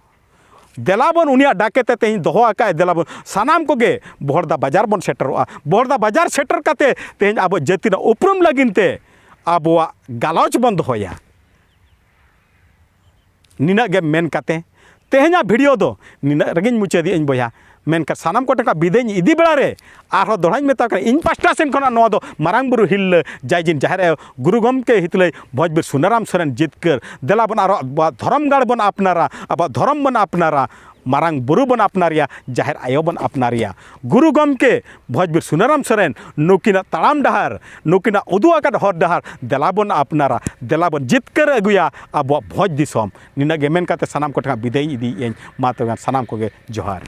ᱫᱮᱞᱟ ᱵᱚᱱ ᱩᱱᱤᱭᱟᱜ ᱰᱟᱠᱮ ᱛᱮ ᱛᱮᱦᱮᱧ ᱫᱚᱦᱚ ᱟᱠᱟᱫᱼᱟᱭ, ᱫᱮᱞᱟ ᱵᱚᱱ ᱥᱟᱱᱟᱢ ᱠᱚᱜᱮ ᱵᱚᱦᱚᱲᱫᱟ ᱵᱟᱡᱟᱨ ᱵᱚᱱ ᱥᱮᱴᱮᱨᱚᱜᱼᱟ᱾ ᱵᱚᱦᱚᱲᱫᱟ ᱵᱟᱡᱟᱨ ᱥᱮᱴᱮᱨ ᱠᱟᱛᱮ ᱛᱮᱦᱮᱧ ᱟᱵᱚ ᱡᱟᱹᱛᱤ ᱨᱮᱱᱟᱜ ᱩᱯᱨᱩᱢ ᱞᱟᱹᱜᱤᱫ ᱛᱮ ᱟᱵᱚᱣᱟᱜ ᱜᱟᱞᱚᱪ ᱵᱚᱱ ᱫᱚᱦᱚᱭᱟ᱾ ᱱᱤᱱᱟᱹᱜ ᱜᱮ ᱢᱮᱱ ᱠᱟᱛᱮ ᱛᱮᱦᱮᱧᱟᱜ ᱵᱷᱤᱰᱤᱭᱳ ᱫᱚ ᱱᱤᱱᱟᱹᱜ ᱨᱮᱜᱮᱧ ᱢᱩᱪᱟᱹᱫᱮᱜᱼᱟᱹᱧ ᱵᱚᱭᱦᱟ᱾ ᱢᱮᱱᱠᱷᱟᱱ ᱥᱟᱱᱟᱢ ᱠᱚᱴᱷᱮᱱ ᱠᱷᱚᱱ ᱵᱤᱫᱟᱹᱭᱤᱧ ᱤᱫᱤ ᱵᱮᱲᱟ ᱨᱮ ᱟᱨᱦᱚᱸ ᱫᱚᱦᱲᱟᱧ ᱢᱮᱛᱟ ᱠᱚ ᱠᱟᱱᱟ, ᱤᱧ ᱯᱟᱥᱴᱟ ᱥᱮᱱ ᱠᱷᱚᱱᱟᱜ ᱱᱚᱣᱟ ᱫᱚ ᱢᱟᱨᱟᱝ ᱵᱩᱨᱩ ᱦᱤᱨᱞᱟᱹ ᱡᱟᱭᱡᱤᱱ ᱡᱟᱦᱮᱨ ᱟᱭᱳ ᱜᱩᱨᱩ ᱜᱚᱢᱠᱮ ᱦᱤᱛᱞᱟᱹᱭ ᱵᱷᱚᱸᱡᱽᱵᱤᱨ ᱥᱩᱱᱟᱨᱟᱢ ᱥᱚᱨᱮᱱ ᱡᱤᱛᱠᱟᱹᱨ᱾ ᱫᱮᱞᱟ ᱵᱚᱱ ᱟᱨᱦᱚᱸ ᱟᱵᱚᱣᱟᱜ ᱫᱷᱚᱨᱚᱢ ᱜᱟᱲ ᱵᱚᱱ ᱟᱯᱱᱟᱨᱟ, ᱟᱵᱚᱣᱟᱜ ᱫᱷᱚᱨᱚᱢ ᱵᱚᱱ ᱟᱯᱱᱟᱨᱟ, ᱢᱟᱨᱟᱝ ᱵᱩᱨᱩ ᱵᱚᱱ ᱟᱯᱱᱟᱨᱮᱭᱟ, ᱡᱟᱦᱮᱨ ᱟᱭᱳ ᱵᱚᱱ ᱟᱯᱱᱟᱨᱮᱭᱟ᱾ ᱜᱩᱨᱩ ᱜᱚᱢᱠᱮ ᱵᱷᱚᱸᱡᱽᱵᱤᱨ ᱥᱩᱱᱟᱨᱟᱢ ᱥᱚᱨᱮᱱ ᱱᱩᱠᱤᱱᱟᱜ ᱛᱟᱲᱟᱢ ᱰᱟᱦᱟᱨ, ᱱᱩᱠᱤᱱᱟᱜ ᱩᱫᱩᱜ ᱟᱠᱟᱫ ᱦᱚᱨ ᱰᱟᱦᱟᱨ ᱫᱮᱞᱟ ᱵᱚᱱ ᱟᱯᱱᱟᱨᱟ, ᱫᱮᱞᱟ ᱵᱚᱱ ᱡᱤᱛᱠᱟᱹᱨ ᱟᱹᱜᱩᱭᱟ ᱟᱵᱚᱣᱟᱜ ᱵᱷᱚᱸᱡᱽ ᱫᱤᱥᱚᱢ᱾ ᱱᱤᱱᱟᱹᱜ ᱜᱮ ᱢᱮᱱ ᱠᱟᱛᱮ ᱥᱟᱱᱟᱢ ᱠᱚᱴᱷᱮᱱ ᱵᱤᱫᱟᱹᱭᱤᱧ ᱤᱫᱤᱭᱮᱫᱼᱟᱹᱧ᱾ ᱢᱟ ᱛᱚᱵᱮ ᱥᱟᱱᱟᱢ ᱠᱚᱜᱮ ᱡᱚᱦᱟᱨ᱾